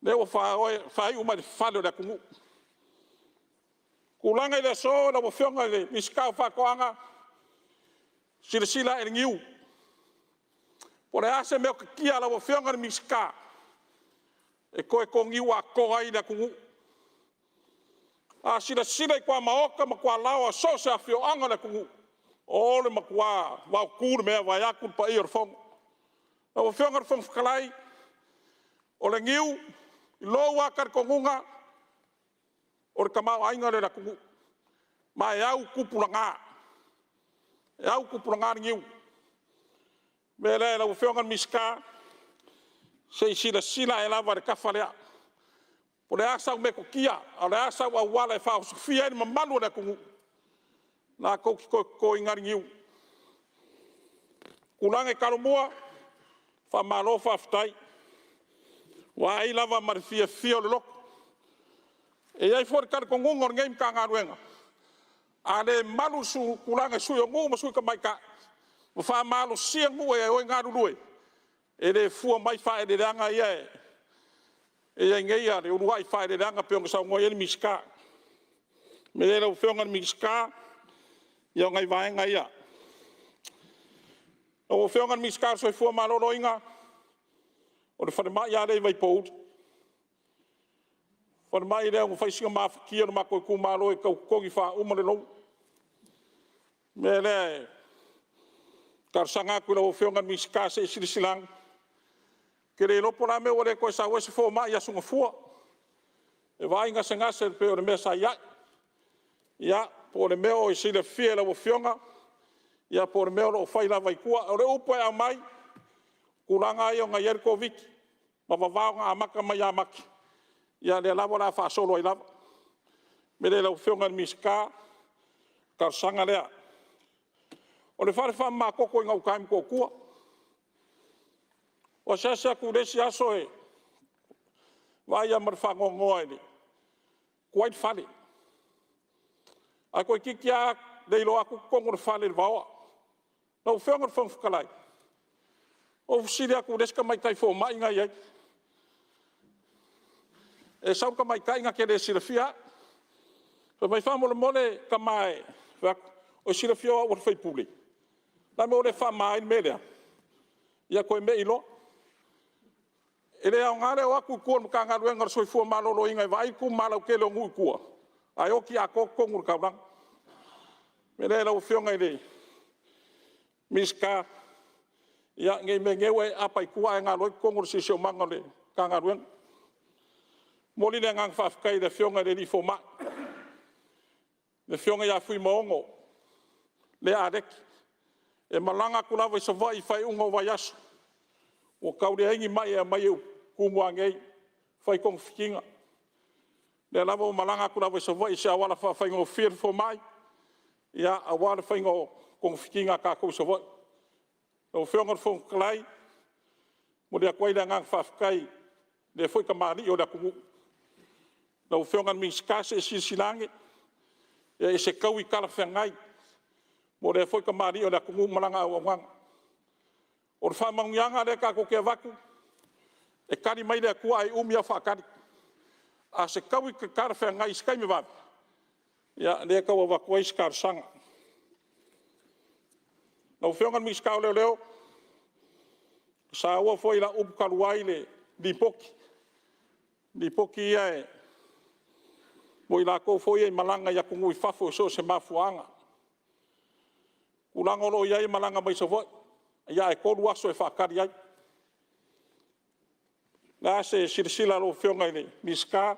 lea ua faaiu mai i le fale o le atunuu. O le tulaga i le aso lau Afioga i le Minisita o Faatoaga, silasila ane i le niu, po o le a se metotia a lau Afioga i le Minisita e toe to niu atoa ai le atunuu. A silasila i tuamaota ma tualaoa i so o se afioaga o le atunuu, o le matua vaotu le mea vaeatu le paia o le Fono. Lau Afioga i le Fofoga Fetalai, O le niu i lou lava talitonuga, o le tamaoaiga lea o le atunuu, ma e au tupulaga, e au tupulaga le niu. O le mea lea lau Afioga i le Minisita, se i silasila ane lava i le tafa lea. Po o le a sau metotia a o le a sau auala e faaosofia ai le mamalu o le atunuu latou te toe totoina ai le niu. O le tulaga i Talomua, faamalo faafetai, ua ai lava ma le fiafia o le loto. E i ai foi le talitonuga o lenei Matagaluega, a le malu le tulaga i Sui o Nuu ma Sui Tamaitai ma faamalosia nuu e o e galulue, e le fua mai faaeleeleaga ia e i ai nei le uluai seleselega e pei ona saunoa i ai le Minisita. O le mea lea lau Afioga i le Minisita, ia o nai vaega ia. Lau Afioga i le Minisita o le Soifua Maloloina, o le falemai lava lea i Vaipouli, o le falemai lea ua fai si mafatia o le matou itumalo e tau totogi faauma le loan. O le mea lea e talosaga atu i lau Afioga i le Minisita se i silasila ane. Ou te le iloa po o le a le mea ua le toe sau ai se fomai i Aso Gafua e vaai gasegase e pei o le mea sa i ai. Ia, po o le mea o silafia e lau Afioga, ia po o le mea o lo o fai lava i tua. O le upu e aumai, o tulaga lava ia na i ai le Koviti-19 ma vavao na amata mai ia Mati, ia lea lava o le a faasolo ai lava. O le mea lea lau Afioga i le Minisita, o le talosaga lea. O le fale faamamatoto i gauta i Motootua. Ou asiasi atu i le isi aso e vaai lava ma le faanoanoa i le tuai le fale, ae toeitiiti lava le iloa atu totonu o le fale i le vaoa. Lau Afioga i le Fofoga Fetalai, ou fesili atu i le isi tamaitai fomai lena e i ai, e sau le tamaitai na te le silafia au. Fai mai, faamolemole tama e, ou fai atu, o e silafia o au o le sui usufono? O le a le mea ua le faamama ai le mea lea? Ia toe mei loa. E le aoga le o atu i tua o le Matagaluega o le Soifua Maloloina e vaai le tumama lautele o nuu i tua, ae oti atoa totonu o le taulaga. O le mea lea lau Afioga i le Minisita, ia ne i meaane ua e aapa i tua ae galo ai totonu o le siosiomaga o le Matagaluega. E momoli le agaga faafetai i le Afioga i le Fomai, le Afioga ia Fuimaono Lea Aleki, e malaga atu lava i Savaii i faaiuga o vaiaso, ua tau leai ni mai e aumai i Tumua nei, fai togafitiga. O lea lava ua malaga atu lava i Savaii i se auala faafaigofie le fomai, aua le faiga o togafitiga a tatou i Savaii. Lau Afioga i le Fofoga Fetalai, e momoli atu ai le agaga faafetai i lea foi tamalii o le atunuu. Lau Afioga i le Minisita, se i silasila ane i se taui talafeagai mo lea foi tamalii o le atunuu ma lana auaunaga. O le faamanuiaga lea tatou te avatu, e tali mai le Atua ae umi ae o faatali. A o se taui talafeagai i se taimi vave, ia lea e tau avatu ai se talosaga. Lau Afioga i le Minisita o Leoleo, na saua foi i lau upu talu ai le lipoti ia mo i latou foi ia e malaga i atunuu i fafo i so o se mafuaaga. O tulaga o lo o i ai e malaga mai Savaii, ae 3 aso e faatali ai. O le a se silasila a lau Afioga i le Minisita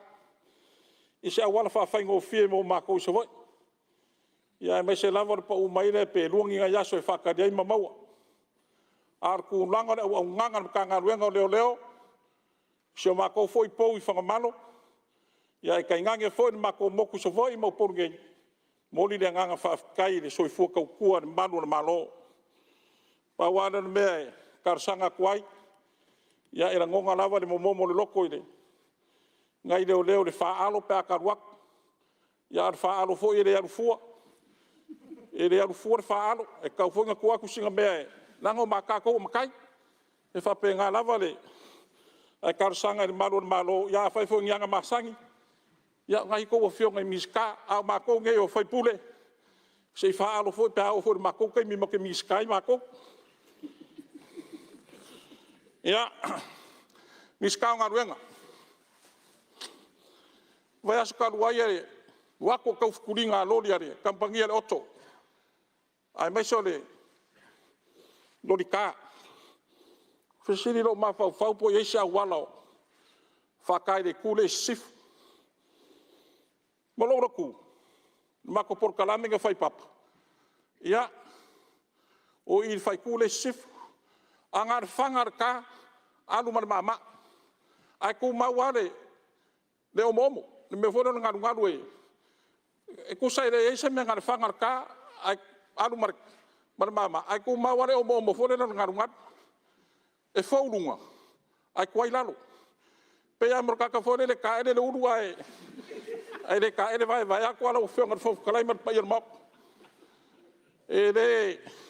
i se auala faafaigofie mo matou i Savaii, aemaise lava o le pau mai lea pe 2 ni nai aso e faatali ai ma maua. A o le tulaga o le auaunaga a le Matagaluega o Leoleo, si o matou foi pou i Fagamalo, ae tainane foi le matou motu i Savaii ma Upolu nei, e momoli le agaga faafetai i le soifua tautua a le malu o le Malo. Pau lava lea o le mea e talosaga atu ai, ia e lagona lava le momomo o le loto i nai leoleo i le faalo pe a ta alu atu, a o le faalo foi e le alu fua, e le alu fua le faalo, e tatau foi ona tuu atu sina mea leaga o tatou o matai. E faapena lava le... Ae talosaga i le malu o le Malo, ia afai foi o ni aga masani, ia o lena e i a outou Afioga i Minisita, a o matou nei o sui usufono, se i faalo foi pe a oo foi i le matou taimi matou te Minisita ai matou. Ia, Minisita o Galuega. O le vaiaso talu ai e alu atu le taufetuliga a loli a le kamupani a le Otto, aemaise o le loli ka. Fesili lou mafaufau po o i ai se auala o FK i le itu lea i sisifo. Ma lou alu atu, o le matou polokalame na fai i Papa, ia, o i i le faaitu lea i sisifo. Ae na o le faga lava o le ta, alu ma le maamaa, ae tumau lava le omoomo, le mea foi lea o le galugalu e tusa e leai se mea na o le faga o le ta ae alu ma le maamaa, ae tumau lava le omoomo foi lele o le galugalu. E fou luga ae tuai lalo. E pei lava o le tagata foi lele e taele le ulu ae le taele vae vaeatu lau Afioga i le Fofoga Fetalai ma le paia o le Maota.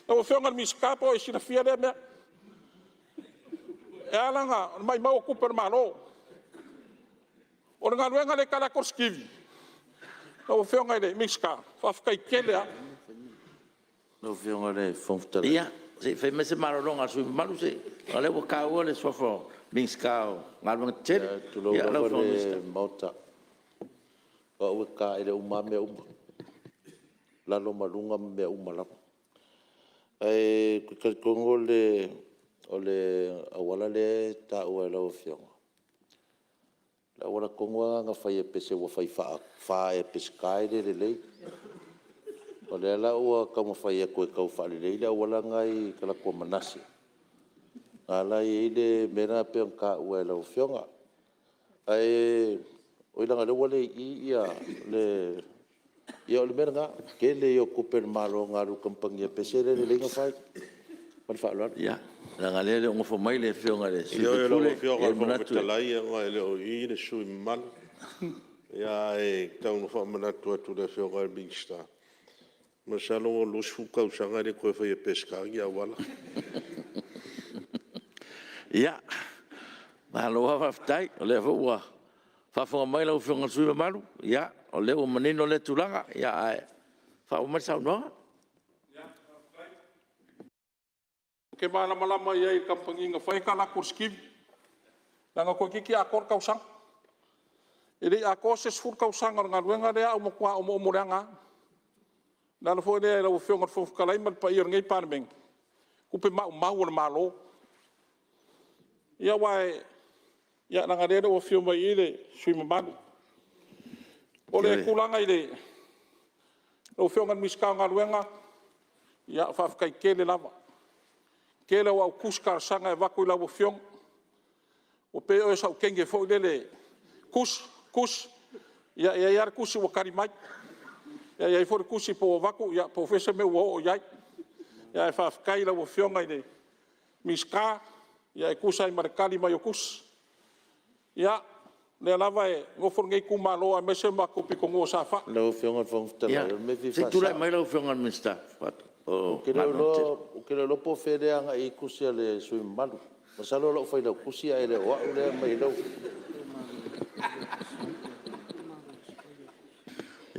Lau Afioga i le Minisita po o e silafia lea mea. E ala ona maumau o tupe a le Malo. O le galuega lea i tala atu o le Skivi, lau Afioga i le Minisita, faafetai tele lava. Lau Afioga i le Fofoga Fetalai… Ia, se i fai mai se malologa a le sui usufono mamalu, leaga o lea ua taua le suafa o le Minisita o Galuega Tetele. Tulou lava le Maota, o au e taele uma lava mea uma, lalo ma luga ma mea uma lava. Ae ou te talitonu o le auala lea e taua e lau Afioga, o le auala tonu lava lena na fai e Pese ua fai faafa ea e Peseta e le lelei. O lea la ua taumafai atu e tau faalelei le auala lena e i talaatu o Manase, lena la e i ai le mea lena pei ona taua e lau Afioga. Ae leaga o lea ua le i i le… Ia o le mea lena, o le tele ia o tupe a le Malo na alu i le kamupani a Pese lea e lelei ona fai. Ma le faaaloalo. Ia, leaga o lea e le o nofo mai le Afioga i le sui usufono. Ioe lau Afioga i le Fofoga Fetalai ona e le o i i le sui usufono mamalu. Ae tau ina faamanatu atu i le Afioga i le Minisita, masalo ua 20 tausaga e le toe faia e Peseta ni auala. Ia, malo lava faafetai, o lea foi ua faafofoga mai lau Afioga i le sui usufono mamalu, o lea ua manino lea tulaga, ae faaauau mai le saunoaga. Ou te malamalama i ai i le kamupani na faia talaatu o le Skivi, leaga toeitiiti atoa le tausaga. E le i atoa se 10 tausaga o le galuega lea ae ua matua omoomo leaga lava. O le ala foi lea lau Afioga i le Fofoga Fetalai ma le paia o lenei Palemene, o tupe maumau a le Malo. Ia aua leaga o lea e le o afio mai i i le sui usufono mamalu. O le tulaga i lau Afioga i le Minisita o Galuega, ia faafetai tele lava. O le tele o au tusi talosaga e avatu i lau Afioga, ua pei o oe o sau teine foi lele, tusi, tusi, ia e i ai lava le tusi ua tali mai, e i ai foi le tusi po ua avatu po o fea se mea ua oo i ai. Ae faafetai i lau Afioga i le Minisita e tusa ai ma le tali mai o tusi. Ia, o lea lava e nofo lenei itumalo aemaise le matou pitonuu o Safai... Lau Afioga i le Fofoga Fetalai, o le mea e fia Se i tulai faasao. mai lau Afioga i le Minisita o Galuega Tetele. Ou te le o iloa po o fea lea e agai i ai tusi a le sui usufono mamalu. Masalo o lau failautusi ae le o au lea e aumai ai lau…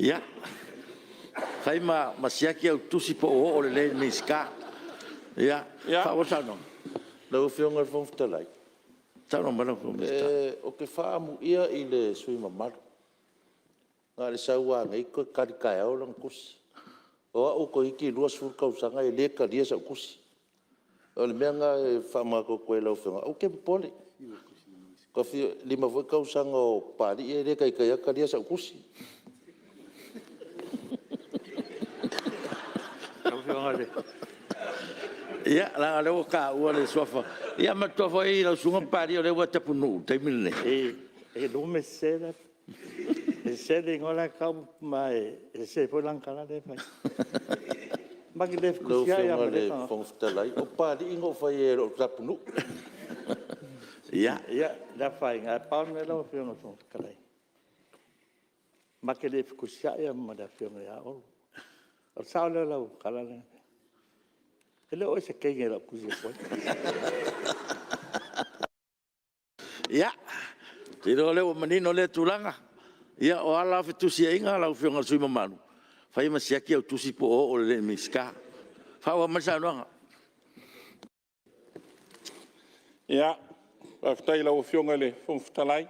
Ia, fai ma siaki au tusi po o oo lelei i le Minisita. Ia, faaauau le saunoaga. Lau Afioga i le Fofoga Fetalai, Saunoa mai lau Afioga i le Minisita. ou te faaamuia i le sui usufono mamalu, na o le sau lava nei toe tali taeao lana tusi. O au toeitiiti 20 tausaga e le talia sau tusi. O le mea lena e faamanatu atu ai i lau Afioga, aua e te popole. E 5 foi tausaga o Papalii e le taitai lava talia sau tusi. Ia, leaga o lea ua taua le suafa. Ia manatua foi lau Susuga Papalii, o lea ua e Tapunuu i le taimi lenei. E sese le igoa la e tau ma e sese foi lana tala lea e fai. Ma te le Lau fetusiai lava Afioga ma i lea le tagata. Fofoga Fetalai, o Papalii na ou faia e le o Tapunuu. Ia. Ia, le afaina, ae pau le mea lau Afioga i le Fofoga Fetalai, ma te le fetusiai lava ma le Afioga ia Olo. O le sao lea o lau tala lea na fai? E le o oe o se teine i lau tusi atu ai. Ia, ou te iloa o lea ua manino lea tulaga. Ia, o ala o fetusiaiga lau Afioga i le sui usufono mamalu, fai ma siaki au tusi po o oo lelei i le Minisita. Faaauau mai le saunoaga. Ia, faafetai i lau Afioga i le Fofoga Fetalai.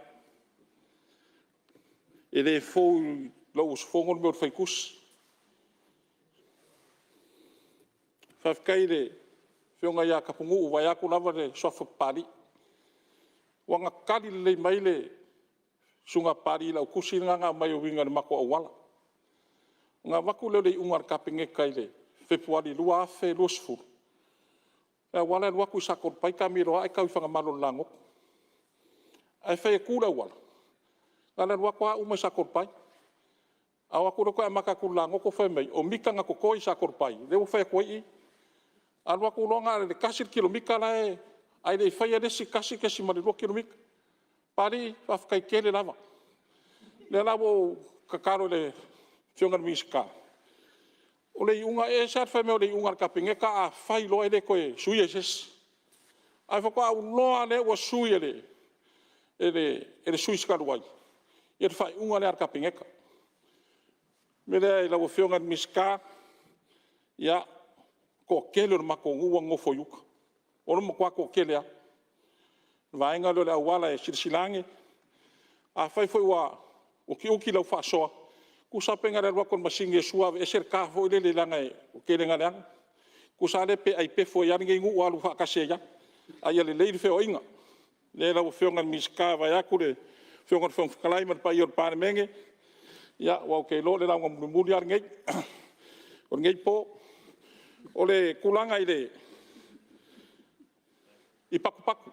E le fou i lou usufono le mea o le fai tusi. Faafetai i le Afioga ia Tapunuu vaeatu lava le suafa Papalii, ua na tali lelei mai le Susuga Papalii i lau tusi lena na aumai e uiga i le matou auala. Ona avatu lea o le iuga a le Kapeneta ia Fepuari 2020, le auala e alu atu i Satoalepai taamilo ae tau i Fagamalo i le Lagoto. Ae fai atu le auala, na o le alu atu lava uma i Satoalepai, a o atu loa toe amata atu i le Lagoto fai mai o mita na totoe i Satoalepai lea ua fai atu ai i. Alu atu loa na o le 1 le kilomita la e… ae le i faia le isi 1.2 kilomita. Papalii, faafetai tele lava. O lea la ua ou tatalo i le Afioga i le Minisita, o le iuga, e ese lava le fai mai o le iuga a le Kapeneta a fai loa e le toe suia e se isi. Ae faatoa ou iloa lava lea ua sui e le sui usufono talu ai le faaiuga lea a le Kapeneta. O le mea lea i lau Afioga i le Minisita, ia, le toatele o le matou nuu ua nonofo i uta, o le matua toatele lava. O le vaega lea o le auala e silasila ane, afai foi ua utiuti lau faasoa, tusa lava pe na o le alu atu o le masini e sua e aveese le ta foi lele leaga ua tele ina leaga. Tusa lava lea pe ai pefu ai lava lenei nuu alu faatasi ai lava, a ia lelei le feoaiga. O lea lau Afioga i le Minisita vaeatu le Afioga i le Fofoga Fetalai ma le paia o le Palemene, ia, aua ou te iloa o le lauga mulimuli lava lenei o lenei po. O le tulaga i patupatu.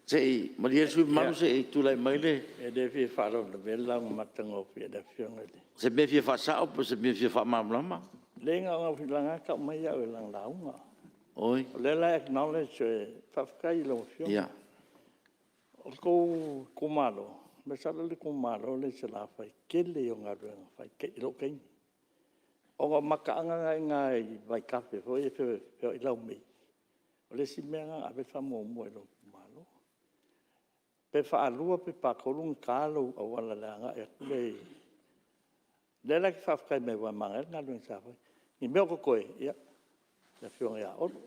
Se i malie le sui usufono mamalu se i tulai mai le… E le fia faalavelavea le lauga matagofie a le Afioga i le… O se mea e fia faasao po o se mea e fia faamalamalama? Leai na ona… leaga e tau mai au i lana lauga. Oi. O lea la e acknowledge, faafetai i lau Afioga. O le tou itumalo, masalo o le itumalo lea i Salafai o le tele ia o galuega fai i lou taimi, ona o mataaga na e i ina i vaitafe foi ia e feoai ai laumei, o le isi mea lena na ave i ai le faamuamua i lou itumalo. Pe faalua pe faatolu ona ta lou auala i le agai atu lea i… O lea la e te faafetai mai aua e manaia le galuega sa fai. I mea o totoe, ia, le Afioga ia Olo.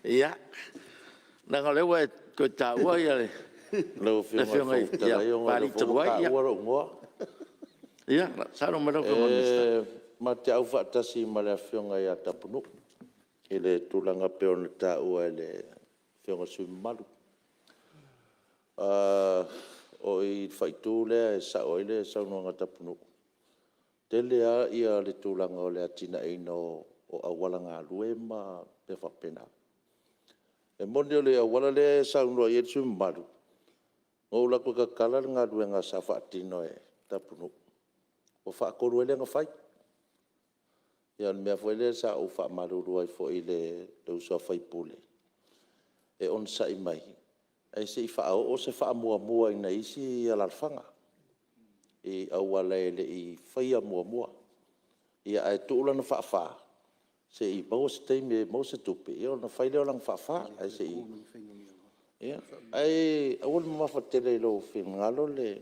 Ia, leaga o lea ua e toe taua le Lau Afioga i le Fofoga Fetalai ona o lea foi Papalii talu ua ai. taua lou igoa. Ia, saunoa mai lau Afioga i le Minisita. Ma te aufaatasi ma le Afioga ia Tapunuu i le tulaga pei ona taua e le Afioga i le sui usufono mamalu. O i i le faaitu lea e sao ai le saunoaga a Tapunuu, e tele lava le tulaga o le atiaeina o auala galue ma mea faapena. E moni o le auala lea e saunoa i ai le sui usufono mamalu, na ou alu atu e tatala le galuega sa faatino e Tapunuu, ua faatolu ai lea ona fai. Ia o le mea foi lea sa ou faamalulu ai foi i le uso a sui usufono, e onosai mai ae se i faaoo se faamuamua i nai isi alaalafaga i auala e le i faia muamua. Ae tuu lana faafa se i maua se taimi e maua se tupe ona fai lea o lana faafa. Ae se i… Ae aua le mamafa tele i lou finagalo le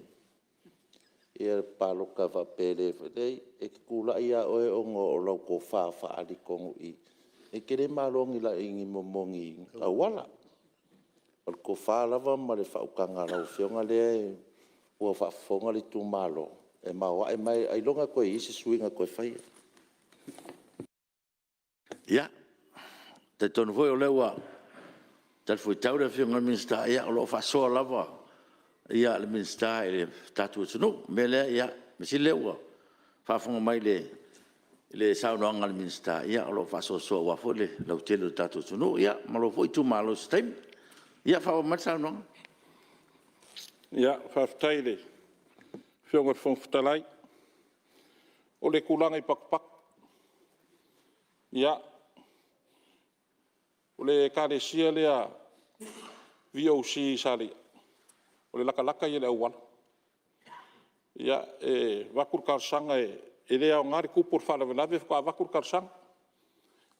palota faapea e le… Leai, e te tulai lava oe ona o lau tofa faaali i totonu i i. E te le malo i ni auala. O le tofa lava ma le faautaga a lau Afioga lea ua faafofoga le itumalo, e maoae ma ailoga e toe i ai se suiga e toe faia. Ia, e talitonu foi o lea ua talifuaitau le Afioga i le Minisita, o lo o faasoa lava le Minisita i le tatou atunuu. O le mea lea, o le mea sili o lea ua faafofoga mai i le saunoaga a le Minisita, o lo o faasoasoa aua foi le lautele o le tatou atunuu, ia ma lou foi itumalo i se taimi. Ia faaauau mai le saunoaga. Faafetai i le Afioga i le Fofoga Fetalai. O le tulaga i patupatu, ia, o le Ekalesia lea VOC i Saleia, o le latalata ia i le auala. E avatu le talosaga, e le aoga le tupu o le faalavelave faatoa avatu le talosaga.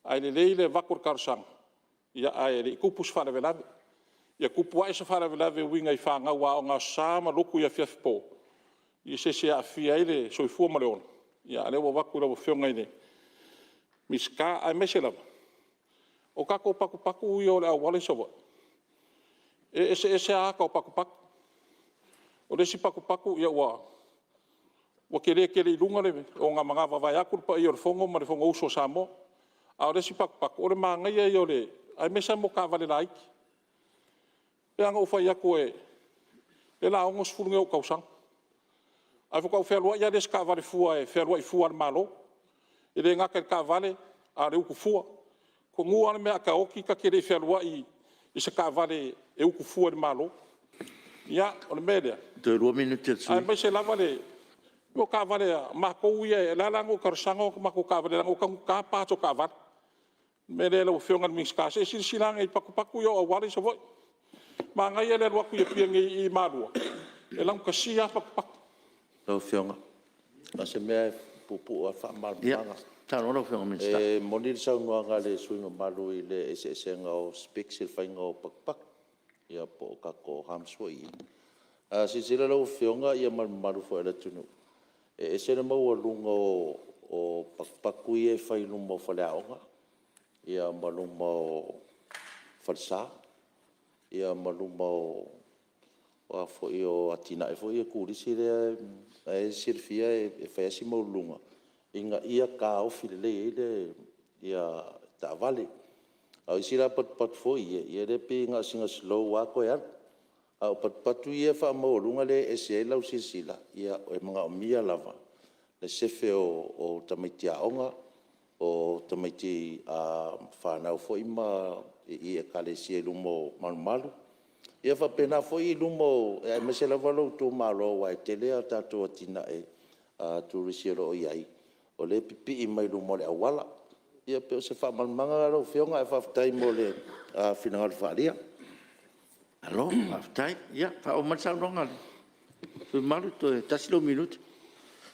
Ae lelei le avatu o le talosaga ae le i tupu se faalavelave. Ia tupu ae se faalavelave e uiga i fanau aoga i Aso Sa ma lotu i afiafi po i se isi e aafia ai le soifua ma le ola, a o lea ua avatu i lau Afioga i le Minisita. Aemaise lava o tatou patupatu ia o le auala i Savaii, e eseese lava ata o patupatu. O le isi patupatu ua tele tele i luga le ogamanava vaeatu le paia o le Fono ma le Fonousu a Samoa. A o le isi patupatu, o le manaia ia o le aemaise lava mo taavale laiti. E pei lava ona ou fai atu, o lea o le a 60 nei ou tausaga, ae faatoa ou fealuai lava lea i se taavale fua e fealuai fua a le Malo. E le gata i le taavale a o le utu fua. Semeamanu lava le mea a ta oti ta te le i fealuai i se taavale e utu fua e le Malo. Ia, o le mea lea, Toe 2 minute o le sui usufono. Aemaise lava le… o taavale a matou ia, e ala la ona ou talosaga o matou taavale leaga ua taugata parts o taavale. O le mea lea lau Afioga i le Minisita, se i silasila ane i patupatu ia o auala i Savaii. Manaia le alu atu i Apia nei i Malua, e laugatasia lava patupatu. Lau Afioga, na o se mea lava e puupuu lava le faamalamalamaga. Ia saunoa lau Afioga i le Minisita. E moni le saunoaga a le sui usufono mamalu i le eseesega o specs i le faiga o patupatu, ia po o tatou humps foi ia. A silasila lau Afioga ma le mamalu foi o le atunuu, e ese le maualuga o patupatu ia e fai i luma o faleaoga, ia ma luma o falesa, ma luma o atinae foi ia turisi lea e silafia e fai lava si maualuluga, ina ia taofi lelei ai taavale. A o isi la patupatu foi ia, lea pei na o sina slow lava toe alu. A o patupatu ia faamaualuga lea e ese ai lau silasila, e manaomia lava le sefe o tamaiti aoga, o tamaiti fanau foi i ekalesia i luma o malumalu, ia faapena foi luma o… aemaise lava lou itumalo aua e tele a tatou atinae turisi o lo o i ai, o lea e pipii mai luma o le auala. Ia pei o se faamalamalamaga lena lau Afioga, ae faafetai mo le finagalo faaalia. Malo faafetai. Ia faaauau mai le saunoaga a le sui usufono mamalu, toe tasi lau minute.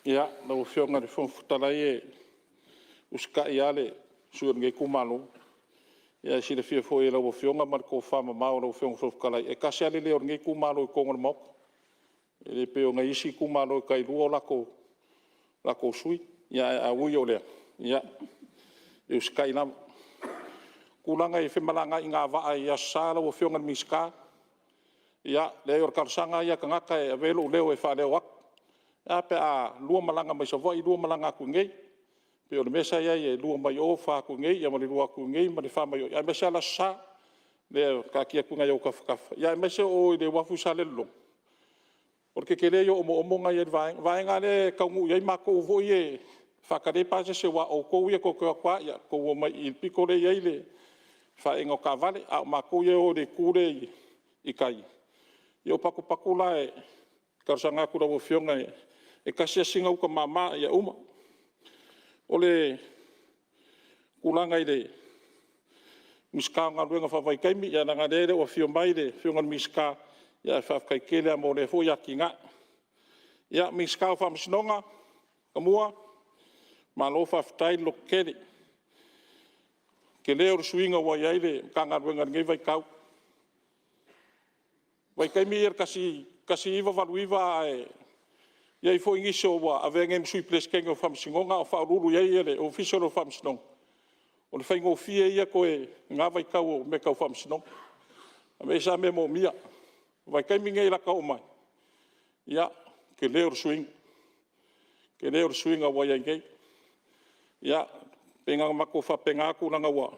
Ia, lau Afioga i le Fofoga Fetalai, e usitai lava le sui usufono o lenei itumalo. Ae silafia foi e lau Afioga ma le tofamamao a lau Afioga i le Fofoga Fetalai, e tasi lava le leo o lenei itumalo i totonu o le Maota, e le pei o nai isi itumalo e tailua o latou sui usufono. Ae ui o lea, ia, e usitai lava. O tulaga i femalagaaiga a vaa i Aso Sa lau Afioga i le Minisita, ia leai o le talosaga lava ia a tagata e avea lou leo e faaleo atu. Ae a pe a lua malaga mai Savaii, lua malaga atu i inei. E pei o le mea sa i ai e 2 mai o, fa atu i inei, ma le 2 atu i inei ma le 4 mai o, aemaise lava le Aso Sa. Ia taatia atu i ou tafatafa, aemaise o i le uafu i Salelologa, o le tetele ia o omoomo na e i ai i le vaega lea e taunuu i ai matou foi ia e faatali ai pasese, aua o outou ia tou te o atu lava tou omai i le pito lea e i ai le faaeega o taavale, a o matou ia e o i le itu lea i tai, ia o patupatu la e talosaga atu i lau Afioga, e tasi lava sina uta mama ia uma. O le tulaga i le Minisita o Galuega Faavaitaimi, ia leaga o lea e le o afio mai le Afioga i le Minisita, ae faafetai tele lava mo lea foi atinae. Ia, Minisita o Faamasinoga Matamua, malo faafetai le lototele. O le tele o le suiga ua i ai le Matagaluega i lenei vaitau. O le vaitaimi ia i le 1989 a o i ai foi nisi ua avea nei ma Sui Peresetene o Faamasinoga a o faauluulu i ai le Ofisa o Faamasinoga, o le faigofie ia toe i na vaitau o mea tau faamasinoga, aemaise lava mea manaomia. O le vaitaimi lenei i lata oo mai, ia, tele o le suiga, tele le suiga ua i ai nei. Ia, pei na ona matou faapena atu leaga ua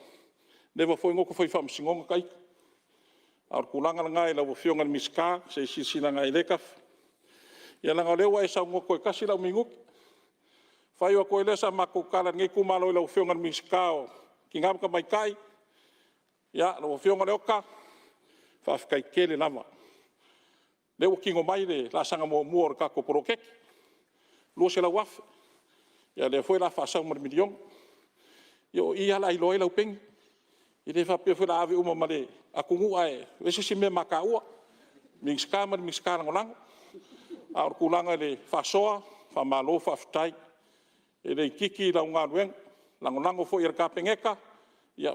leva foi ona ota fai faamasinoga ita, a o le tulaga lena i lau Afioga i le Minisita, se i silasila ane i lea tafa. Ia leaga o lea ua e saunoa toe tasi lau minute, faaiu atu ai lea o sa matou tala a lenei itumalo i lau Afioga i le Minisita o Tina ma Tamaitai, lau Afioga Leota, faafetai tele lava. O lea ua tino mai le laasaga muamua o le tatou poloketi, $200,000, ia o lea foi o le a faasau ma le $1 miliona. Ia o i lava o le a iloa ai lau peni, e le faapea foi o le a ave uma ma le atunuu ae aveese se mea ma taua, Minisita ma le Minisita Lagolago. A o le tulaga i le faasoa, faamalo faafetai. E le itiiti lau galuega, lagolago foi a le Kapeneta,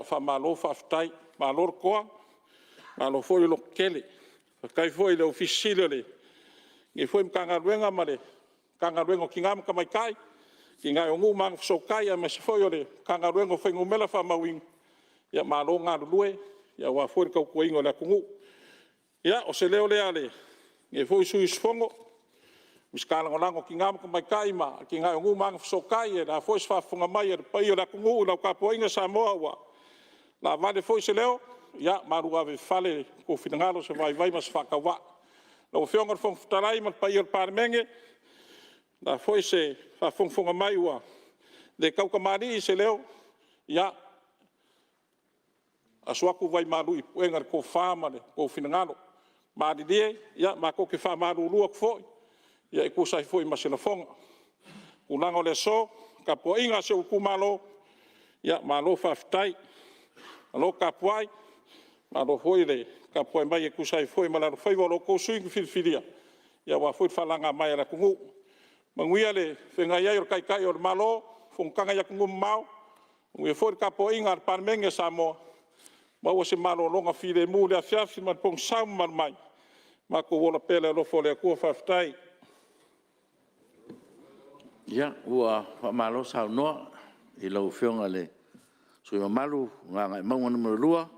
faamalo faafetai. Malo le toa, malo foi le lototele. Faafetai foi i le Ofisa Sili o lenei foi Matagaluega ma le Matagaluega o Tina ma Tamaitai, Atinae o Nuu ma Agafesootai, aemaise foi o le Matagaluega o Fuainumera Faamauina, malo galulue aua foi le tautuaina o le atunuu. Ia, o se leo lea o lenei foi sui usufono, Minisita Lagolago o Tina ma Tamaitai, Atinae o Nuu ma Agafesootai, o le a foi se faafofoga mai a le paia o le atunuu i lau tapuaiga Samoa ua laavale foi se leo, ia malu ave i fale lo outou finagalo se vaivai ma se faatauvaa. Lau Afioga i le Fofoga Fetalai ma le paia o le Palemene, o le a foi se faafogafoga mai ua le tautamalii se leo, ia, asu atu vai malu i puega i le tofa ma lo outou finagalo. Malilie matou te faamalulu atu foi e tusa ai foi ma se lafoga. O tulaga o le aso, le tapuaiga a si ou itumalo, ia malo faafetai, malo tapuai, malo foi le tapuai mai e tusa ai foi ma le alofaiva o lo outou sui usufono na filifilia aua foi le faalagamaea a le atunuu. Manuia le feagai ai o le Taitai o le Malo i fonotaga i atunuu mamao, manuia foi le tapuaiga a le Palemene o Samoa, maua se malologa filemu i le afiafi ma le pogisa mamalu mai, matou ola pea i le alofa o le Atua. Faafetai. Ia, ua faamalo saunoa i lau Afioga i le sui usufono mamalu mo Gagaemauga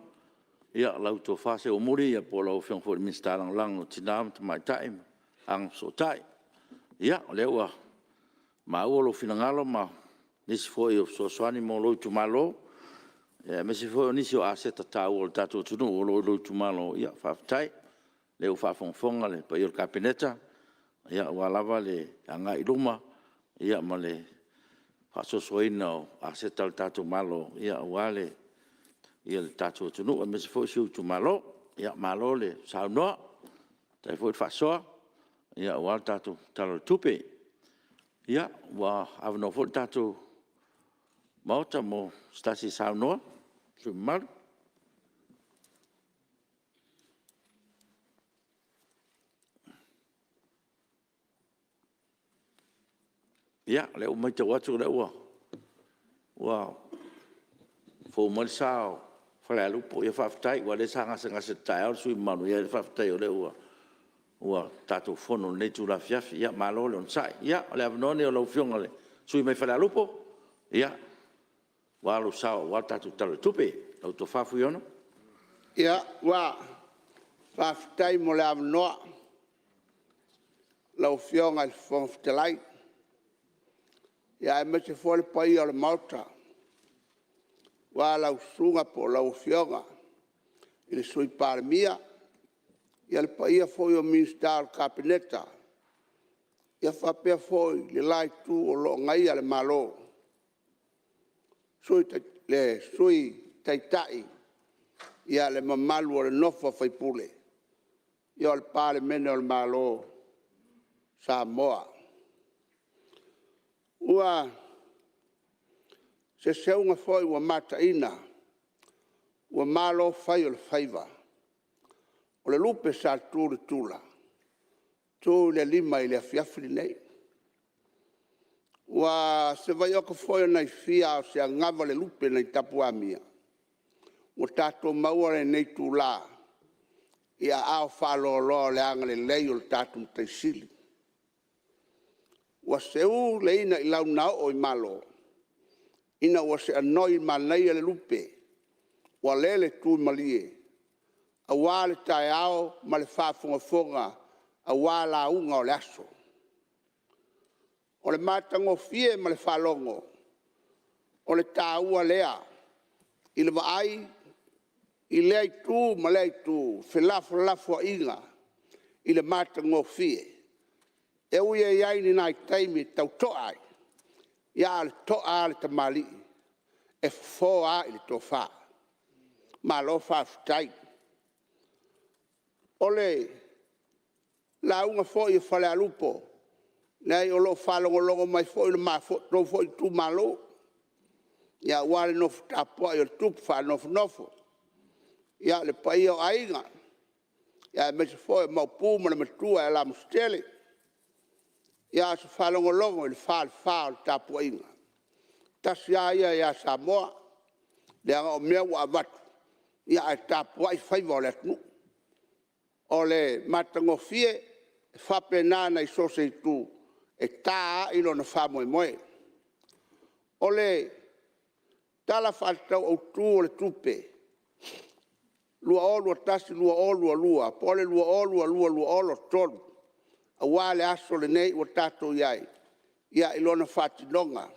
2, lau Tofa Seuamuli po o lau Afioga foi i le Minisita Lagolago o Tina ma Tamaitai ma Agafesootai. Ia, o lea ua maua lou finagalo ma nisi foi o fesoasoani mo lou itumalo, aemaise foi o nisi o aseta taua o le tatou atunuu o lo o i lou itumalo. Faafetai o lea ua faafogafoga le paia o le Kapeneta aua lava le agai i luma ma le faasoasoaina o aseta a lo tatou Malo aua le tatou atunuu aemaise foi o si ou itumalo. Malo le saunoa, faafetai foi le faasoa aua le tatou Tala o le Tupe. Ia, ua avanoa foi le tatou Maota mo se tasi e saunoa, se sui usufono mamalu. Ia, o lea ua matau atu o lea ua fou mai le sa o Falealupo. Faafetai aua o lea sa gasegase i le taeao le sui usufono mamalu, ae faafetai o lea ua tatou fono i lenei itula afiafi. Malo le onosai. Ia, o le avanoa lenei o lau Afioga i le sui usufono mai Falealupo aua lou sao aua le tatou Tala o le Tupe. Lau Tofa Fuiono. Ia, ua faafetai mo le avanoa lau Afioga i le Fofoga Fetalai, aemaise foi le paia o le Maota, aua lau Susuga po o lau Afioga i le Sui Palemia, le paia foi o Minisita o le Kapeneta, faapea foi le la Itu o lo o agaia le Malo, le Sui Taitai, le mamalu o le nofo a sui usufono o le Palemene o le Malo o Samoa. Ua se seuga foi ua mataina ua malo fai o le faiva, o le lupe sa tu i le tula, tu i le lima i le afiafi lenei. Ua se vaioto foi o Naifia a o se anava a le lupe nai Tapuamia, ua tatou maua lenei itula i aao faaloaloa o le agalelei o le tatou Matai Sili. Ua seu le inailau na oo i Malo ina ua seenoi manaia le lupe ua lele tumalie aua le taeao ma le faafogafoga aua lauga o le aso. O le matagofie ma le faalogo, o le taua lea i le vaai i lea itu ma lea itu, felafolafoaiga i le matagofie. E ui e i ai ni nai taimi e tau to'a ai, a o le to'a lava a le tamalii, e fofo lava i le tofa. Malo faafetai. O le lauga foi a Falealupo, leai o lo o faalogologo mai foi lo matou foi itumalo aua le nofo tapuai a le Tupu Faanofonofo, le paia o Aiga, aemaise foi o Maopu ma le Matua ia Lamositele, a o se faalogologo i le falefa o le tapuaiga, e tasi lava ia ia Samoa, leaga o mea ua avatu ae tapuai faiva o le atunuu. O le matagofie, e faapena ona i so o se itu e ta ai lona faamoemoe. O le Tala Faatatau Autu o le Tupe 2021/2022 po o le 2022/2023 aua le aso lenei ua tatou i ai i lona faatinoga.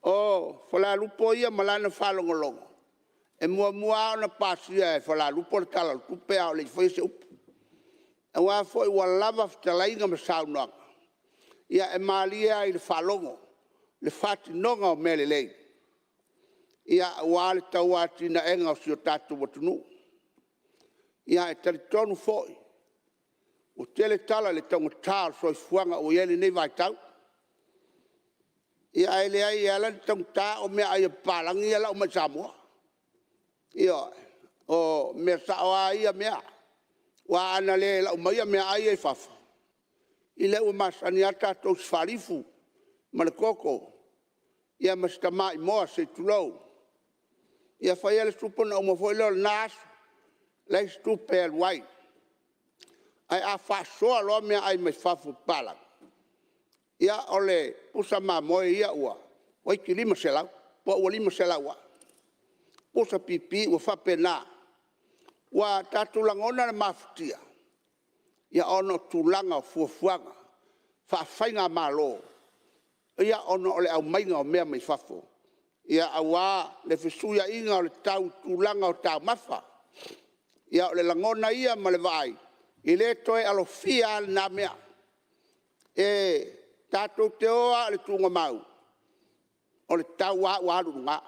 O Falealupo ia ma lana faalogologo, E muamua lava ona pasia e Falealupo le Tala o le Tupe a o le i faia se upu. Aua foi ua lava fetalaiga ma saunoaga, ia e malie lava i le faalogo le faatinoga o mea lelei, ia aua le tau atinaeina o si o tatou atunuu. Ia ae talitonu foi, ua tele tala i le taugata o le soifuaga ua i ai lenei vaitau. Ia ae leai e ala ona taugata o meaai a papalagi ia e lau mai i Samoa. Ioe, o mea sao lava ia mea. Aua ana le lau maia meaai ia i fafo, ia lea ua masani lava tatou i si faalifu ma le koko, ia ma si tamaimoa se i tulou. Ia fai lava le supo ona uma foi lea o lena aso, leai se tupe e alu ai. Ae a faasoa loa meaai mai fafo a papalagi, ia o le pusa mamoe ia ua toeitiiti $500, po ua $500 lava. Pusa pipi ua faapena. Ua tatou lagona le mafatia, ona o tulaga o fuafuaga faafaigamalo, ia ona o le aumaiga o mea mai fafo, ia aua le fesuiaiga o le tau i tulaga o taumafa. Ia o le lagona ia ma le vaai, e le toe alofia lava lena mea. E tatou te o lava i le tuugamau, o le tau lava ua alu i luga.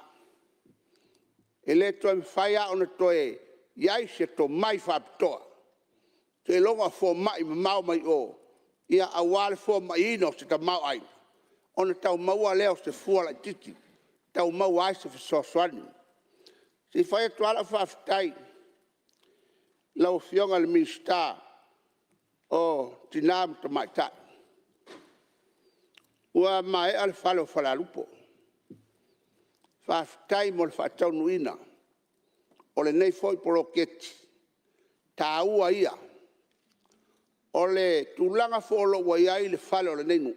E le toe mafai lava ona toe i ai se tomai faapitoa, seiloga o fomai mamao mai o, ia aua le fomaiina o se tamaoaiga, ona tau maua lea o se fua laitiiti, tau maua ai se fesoasoani. Se i fai atu lava lau faafetai i lau Afioga i le Minisita o Tina ma Tamaitai, ua maea le fale o Falealupo. Faafetai mo le faataunuuina o lenei foi poloketi, taua ia. O le tulaga foi o lo o ua i ai le fale o lenei nuu,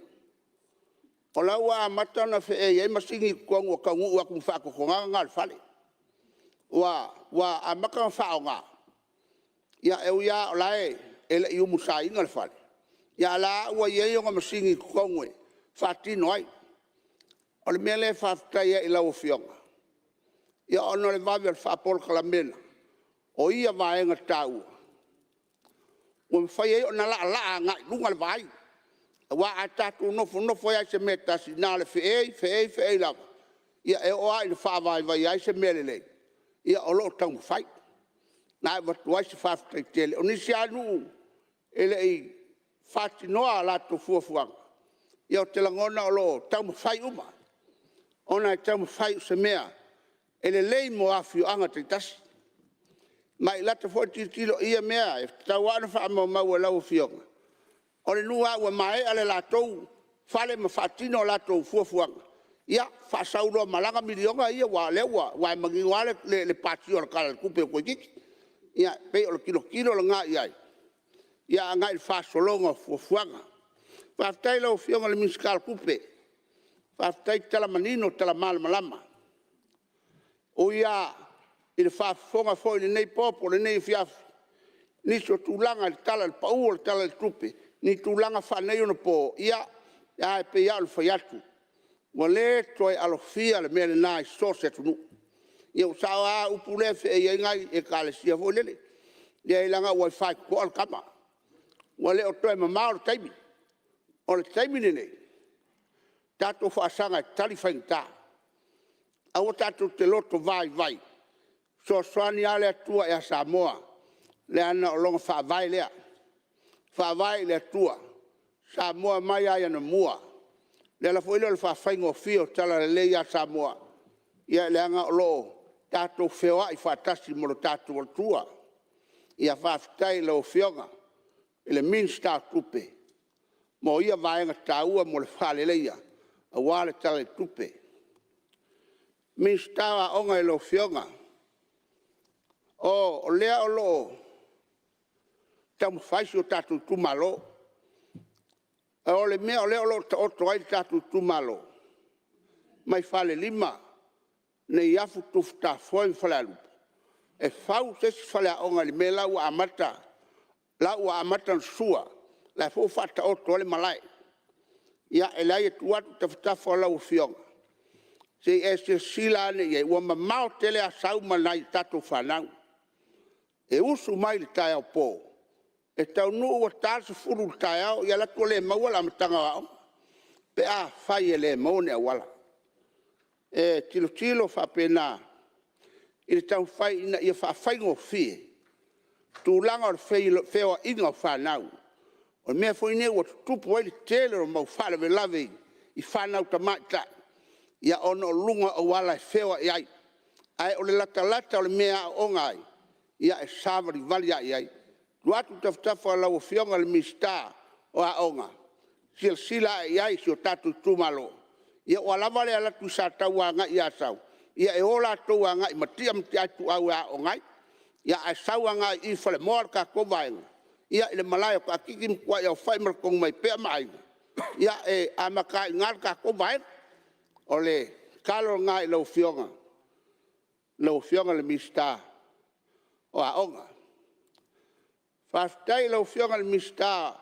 o la ua amata ona feei ai masini i totonu ua taunuu atu ma faatotoga na o le fale. Ua amata ona faaaoga, ia e ui lava o la e le i umusaina le fale, ia ae o la ua i ai ona masini i totonu e faatino ai. O le mea lea e faafetai ai i lau Afioga, ia ona o le vave o le faapolokalameina, o ia vaega taua, ua mafai ai ona laalaa agai i luga le vaai. Aua a tatou nofonofo ai lava i se mea e tasi, e na o le feei feei feei lava, ia e oo lava ina faavaivai ai se mea lelei, ia o lo o taumafai. O lena e avatu ai se faafetai tele. O nisi lava nuu e le i faatinoa a latou fuafuaga, ia ou te lagona o lo o taumafai uma, ona e taumafai o se mea e lelei mo afioaga taitasi. Ma e lata foi le tilotilo i ia mea, e tatau lava ona faamaumau e lau Afioga, o le nuu lava ua maea le latou fale ma faatino a latou fuafuaga, ia faasau loa ma lana $1 miliona ia aua o lea ua manino lava le pasia o le Tala o le Tupe ua toeitiiti. Ia e pei o le tilotilo lena i ai, ia agai i le faasologa o fuafuaga. Faafetai i lau Afioga i le Minisita o Tupe, faafetai tala manino tala malamalama. E ui lava i le faafofoga foi i lenei po po o lenei afiafi i nisi o tulaga i le pau o le Tala o le Tupe i tulaga faaneionapo, ia ae pei lava ona fai atu, ua le toe alofia le mea lena i so o se atunuu. Ia ua sao lava upu lea e feei ai nai Ekalesia foi lele, leai leaga ua i faitotoa le tama. Ua le o toe mamao le taimi. O le taimi lenei, tatou faasaga e tali faigata. Aua tatou te loto vaivai, fesoasoani lava le Atua ia Samoa, leaga o lona Faavae lea. E Faavae i le Atua Samoa mai lava anamua. O le ala foi lea o le faafaigofie o talalelei ia Samoa, ia leaga o lo o tatou feoai faatasi ma lo tatou Atua. Ia faafetai i lau Afioga i le Minisita o Tupe mo ia vaega taua mo le faaleleia aua le Tala o le Tupe. Minisita o Aoga lau Afioga, o lea o lo o taumafai si o tatou itumalo. O le mea o lea o lo o taoto ai lo tatou itumalo, mai Falelima, Neiafu Tufutafoe ma Falealupo, e fau se isi faleaoga i le mea la ua amata ona sua, la foi ua faataoto ai le malae. Ia e leai e tuu atu i tafatafa o lau Afioga, Se i e silasila ane i ai, ua mamao tele Asau ma nai a tatou fanau. E usu mai i le taeao po, e taunuu ua ta le 10 i le taeao, alu atu ua le maua le amataga o aoga, pe afai e le maua ni auala. E tilotilo faapena i le taumafai ina ia faafaigofie tulaga o le feoaiga o fanau. O le mea foi lenei ua tutupu ai le tele o le mau faalavelave i fanau tamaitai, ona o luga o auala e feoai ai. Ae o le latalata o le mea e aooga ai, ia e savalivali lava i ai. Tuu atu i tafatafa o lau Afioga i le Minisita o Aoga, silasila ae i ai i si o tatou itumalo, ia ua lava le alu atu i Sataua agai i Asau, ia e o latou agai i Matia ma Tiaituau e aooga ai. Ia ae sau agai i Falemoa le tatou vaega, ia i le malae o Taatiti ma Tuaiaufai ma Tonumaipea ma aiga, ia e amata ai i ina le tatou vaega. O le tatalo lena i lau Afioga, lau Afioga i le Minisita o Aoga. Faafetai i lau Afioga i le Minisita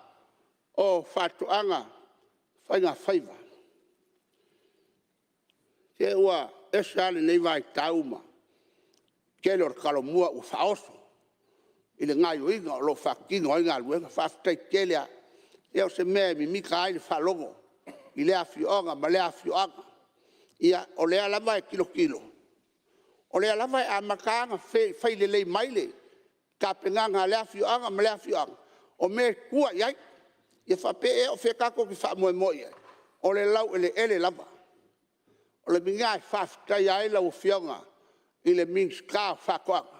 o Faatoaga ma Faigafaiva. Se ua ese lava lenei vaitau ma le tele o le Talomua ua faaoso i le gaoioiga o lo o faatino ai galuega. Faafetai tele lava. Ia o se mea e mimita ai le faalogo i lea afioaga ma lea afioaga. Ia, o lea lava e tilotilo, o lea lava e amata ona fai lelei mai le tapenaga a lea afioaga ma lea afioaga, o mea e tua i ai. Ia faapea ea o fea tatou te faamoemoe i ai? O le laueleele lava. O le mea lena e faafetaia ai lau Afioga i le Minisita o Faatoaga,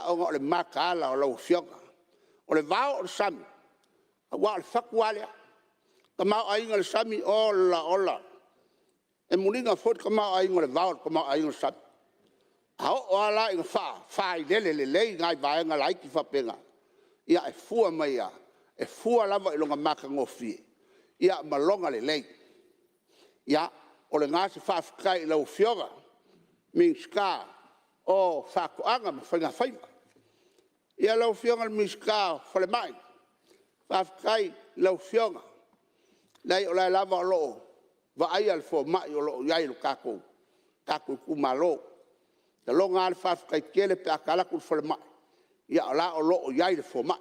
ona o le mataala o lau Afioga. O le vao o le sami, aua o le fatu lava lea. O le tamaoaiga o le sami, ola ola, e muliga foi le tamaoaiga o le vao i le tamaoaiga o le sami. A oo lava la ina faafailele lelei nai vaega laiti faapena, ia e fua mai lava, e fua lava i lona matagofie ma lona lelei. Ia, o lena se faafetai i lau Afioga i le Minisita o Faatoaga ma Faigafaiva. Ia, lau Afioga i le Minisita o le Falemai, faafetai i lau Afioga. Leai o la e lava o lo o vaaia le fomai o lo o i ai i lo tatou itumalo. E lagona lava le faafetai tele pe a ta alu atu i le falemai, o la e o lo o i ai le fomai.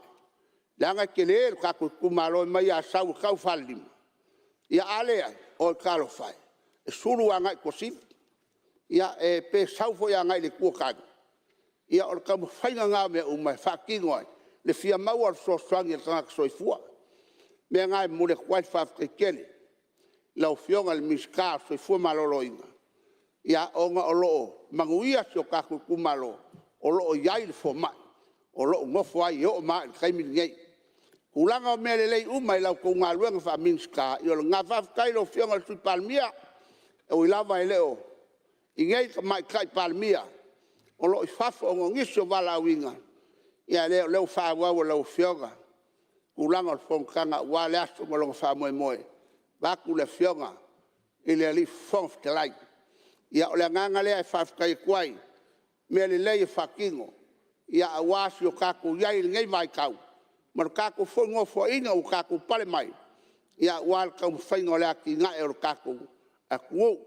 Leaga e tele le tatou itumalo mai Asau e tau i Falelima. Ia a leai, oi talofa e, e sulu agai i Tuasivi, ia pe sau foi agai i le Itu o Tane. Ia o le taumafaiga lena o mea uma e faatino ai le fia maua o le fesoasoani a le tagata soifua. O le mea lena e momoli atu ai le faafetai tele i lau Afioga i le Minisita o le Soifua Maloloina, ona o lo o manuia si o tatou itumalo, o lo o i ai le fomai o lo o nofo ai e oo mai lava i le taimi lenei. O tulaga o mea lelei uma i la outou galuega faa-Minisita, ia o lena. Faafetai i lau Afioga i le Sui Palemia, e ui lava e le o i inei le Tamaitai Palemia o lo o i fafo ona o nisi o valaauina, ia o lea ua faaauau e lau Afioga tulaga o le fonotaga aua lea aso ma lona faamoemoe, vaeatu le Afioga i le Fofoga Fetalai. Ia, o le agaga lea e faafetai atu ai i mea lelei e faatino aua si o tatou i ai i lenei vaitau ma le tatou foi nofoaiga ua tatou pale mai, aua le taumafaiga o le atinae o le tatou atunuu.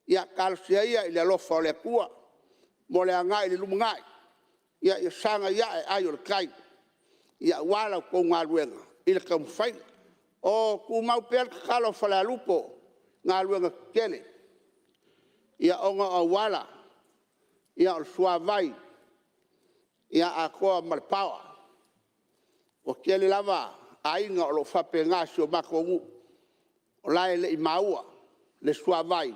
Ia talosia ia i le alofa o le Atua mo le agai i le lumanai, ia sagai ane ai o le tai aua la outou galuega i le taumafaiga. O tumau pea le tatalo a Falealupo i galuega tetele, ona o auala, o le suavai, atoa ma le power. Ua tele lava aiga o lo o faapena i si o matou nuu, o la e le i maua le suavai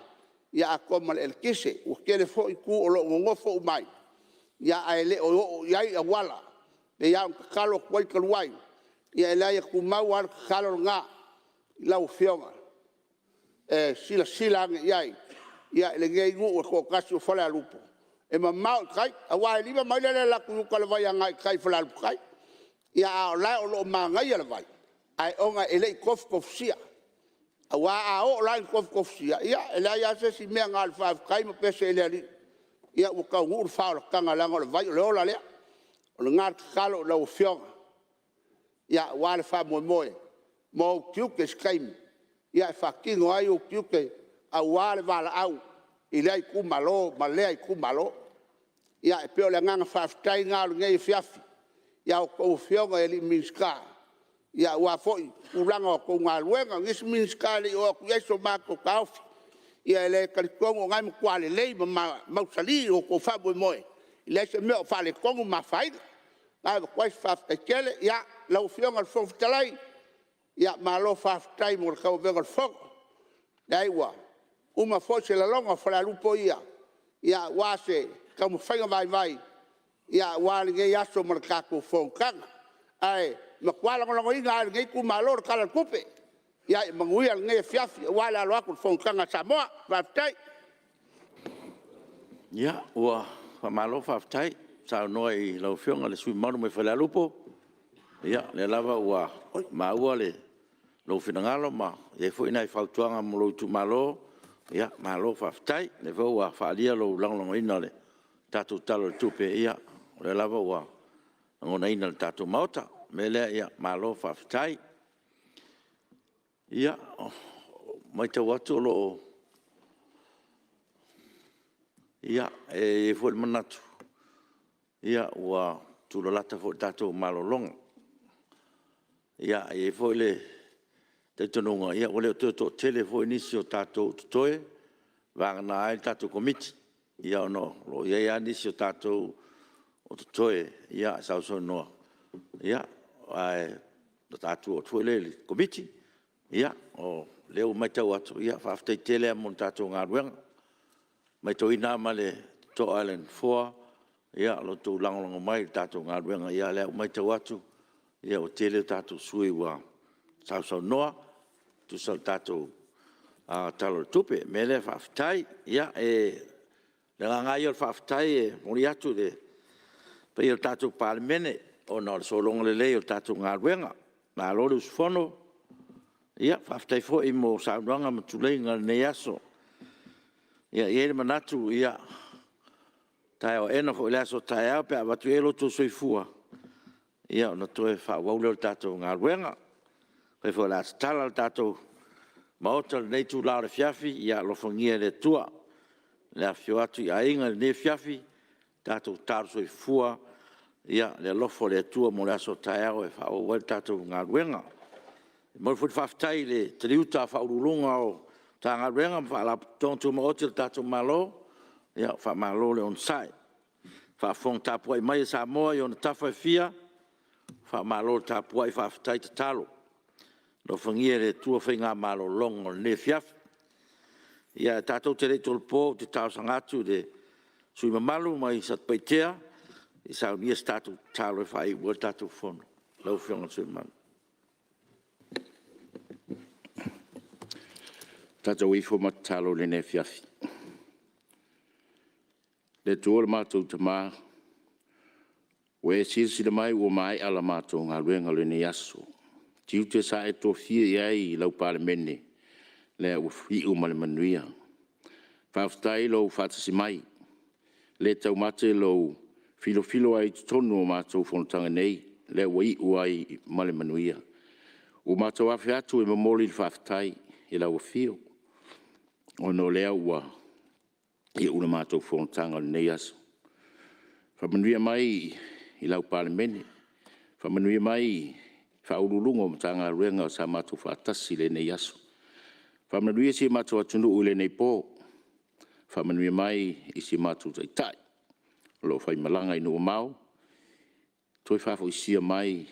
atoa ma le eletise. Ua tele foi itu o lo o nonofo uma ai, ae le o oo i ai auala. E pei lava ona tatalo atu ai talu ai, ia e leai e tumau lava le tatalo lena i lau Afioga e silasila ane i ai i lenei nuu e toatasi o Falealupo, e mamao i tai, aua e 5 maila le alu atu i uta i le vai agai i tai i Falealupo tai, a o la e o lo o manaia le vai, ae ona e le i tofutofusia. Aua a oo la ina tofutofusia, ia e leai lava se isi mea na o le faafetai ma pese i le Alii ua taunuu le faaolataga, leaga o le vai o le ola lea. O lena le tatalo i lau Afioga aua le faamoemoe ma ou tiute i se taimi e faatino ai ou tiute aua le valaau i lea itumalo ma lea itumalo. Ia e pei o le agaga faafetai lena o lenei afiafi i a outou Afioga i Minisita, aua foi tulaga o a outou galuega. O nisi Minisita e le i oo atu i ai so matou taofi, ia e talitonu o lena e matua lelei ma mausali lo outou faamoemoe, e leai se mea o faaletonu ma afaina. O lena e avatu ai se faafetai tele. Ia, lau Afioga i le Fofoga Fetalai, malo faafetai mo le tauavega o le Fono. Leai ua uma foi se lagona o Falealupo ia aua se taumafaiga vaivai aua lenei aso ma le tatou fonotaga. Ae matua lagolagoina lava e lenei itumalo le Tala o le Tupe. Ia manuia lenei afiafi aua le alo atu i le fonotaga a Samoa. Faafetai. Ia, ua faamalo faafetai saunoa i lau Afioga i le sui usufono mamalu mai Falealupo. Ia, o lea lava ua maua lou finagalo ma i ai foi nai fautuaga mo lou itumalo. Malo faafetai. O lea foi ua faaalia lou lagolagoina o le tatou Tala o le Tupe, ia o lea lava ua lagonaina e le tatou Maota. O le mea lea, malo faafetai. Ia, e matau atu o lo o... Ia, e i ai foi le manatu ua tulalata foi i le tatou malologa. E i ai foi le talitonuga ua le toe toatele foi nisi o tatou o totoe, vagana ai le tatou Komiti, ona o lo o i ai lava nisi o tatou o totoe e sausaunoa, ae ona tatou o atu foi lea i le Komiti. Ia, o lea ua matau atu, faafetai tele lava mo le tatou galuega. E matauina lava ma le totoa e le Nofoa lo outou lagolago mai i le tatou galuega. O lea ua matau atu ua toatele tatou sui usufono ua sausaunoa e tusa o le tatou Tala o le Tupe. O le mea lea faafetai. Ia, o le agaga lava ia o le faafetai e momoli atu i le paia o le tatou Palemene ona o le sologa lelei o le tatou galuega. Malo le usufono, faafetai foi mo saunoaga ma tuleiga o lenei aso. E i ai le manatu, ia, taeao aena foi i le aso a taeao pe a avatu ai lo outou soifua, ona toe faaauau lea o le tatou galuega. Afai foi o le a tatala le tatou Maota i lenei itula o le afiafi, ia alofagia e le Atua le afifio atu i aiga i lenei afiafi, tatou talo soifua i le alofa o le Atua mo le aso a taeao e faaauau ai le tatou galuega. E momoli foi le faafetai i le taliuta a Ofisa Sili o Pulega o Matagaluega ma Faalapotopotoga Tumaoti a le tatou Malo, faamalo le onosai. I le faafofoga tapuai mai a Samoa i ona tafa e fia, faamalo le tapuai faafetai tatalo. Alofagia e le Atua faiga malologa o lenei afiafi. Ae tatou te le i tolopo, ou te talosaga atu i le sui usufono mamalu mai Satupaitea se i saunia se tatou tatalo e faaiu ai le tatou Fono. Lau Afioga i le sui usufono mamalu. Tatou ifo ma tatalo i lenei afiafi. Le Atua lo matou Tama, ua e silasila mai ua maea la matou galuega o lenei aso, tiute sa e tofia i ai lau Palemene, lea ua iu ma le manuia. Faafetai i lou faatasi mai, e le taumate lou filofilo ai i totonu o matou fonotaga nei, lea ua iu ai ma le manuia. Ua matou afe atu e momoli le faafetai i lau afio, ona o lea ua iu le matou fonotaga i lenei aso. Faamanuia mai i lau Palemene, faamanuia mai i Ofisa Sili o Pulega o Matagaluega sa matou faatasi i lenei aso. Faamanuia si o matou atunuu i lenei po, faamanuia mai i si o matou Taitai o lo o faimalaga i nuu mamao, toe faafoisia mai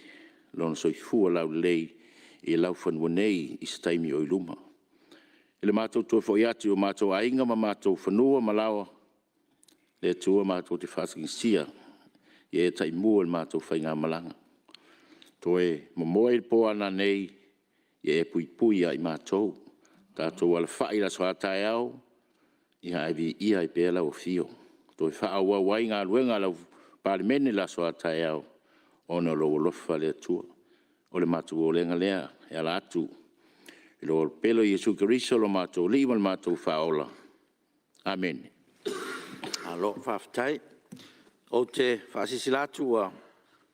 lona soifua laulelei i laufanua nei i se taimi o i luma. I le matou toe foi atu i o matou aiga ma matou fanua ma laoa, le Atua matou te faatagisia ia e taimua i le matou faigamalaga. Toe momoe i le po a nanei, ia e puipui ia i matou. Tatou alafai i le aso a taeao, ae viia ai pea lau afio. Toe faaauau ai galuega a lau Palemene i le aso a taeao, ona o lou alofa le Atua. O le matou olega lea e ala atu i lou alo pele o Iesu Keriso o lo matou Alii ma lo matou Faaola. Amene. Malo faafetai. Ou te faasilasila atu ua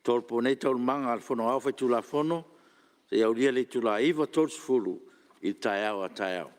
tolopo nei Taualumaga a le Fono Aoao Faitulafono seia aulia le itula e 9:30 i le taeao a taeao.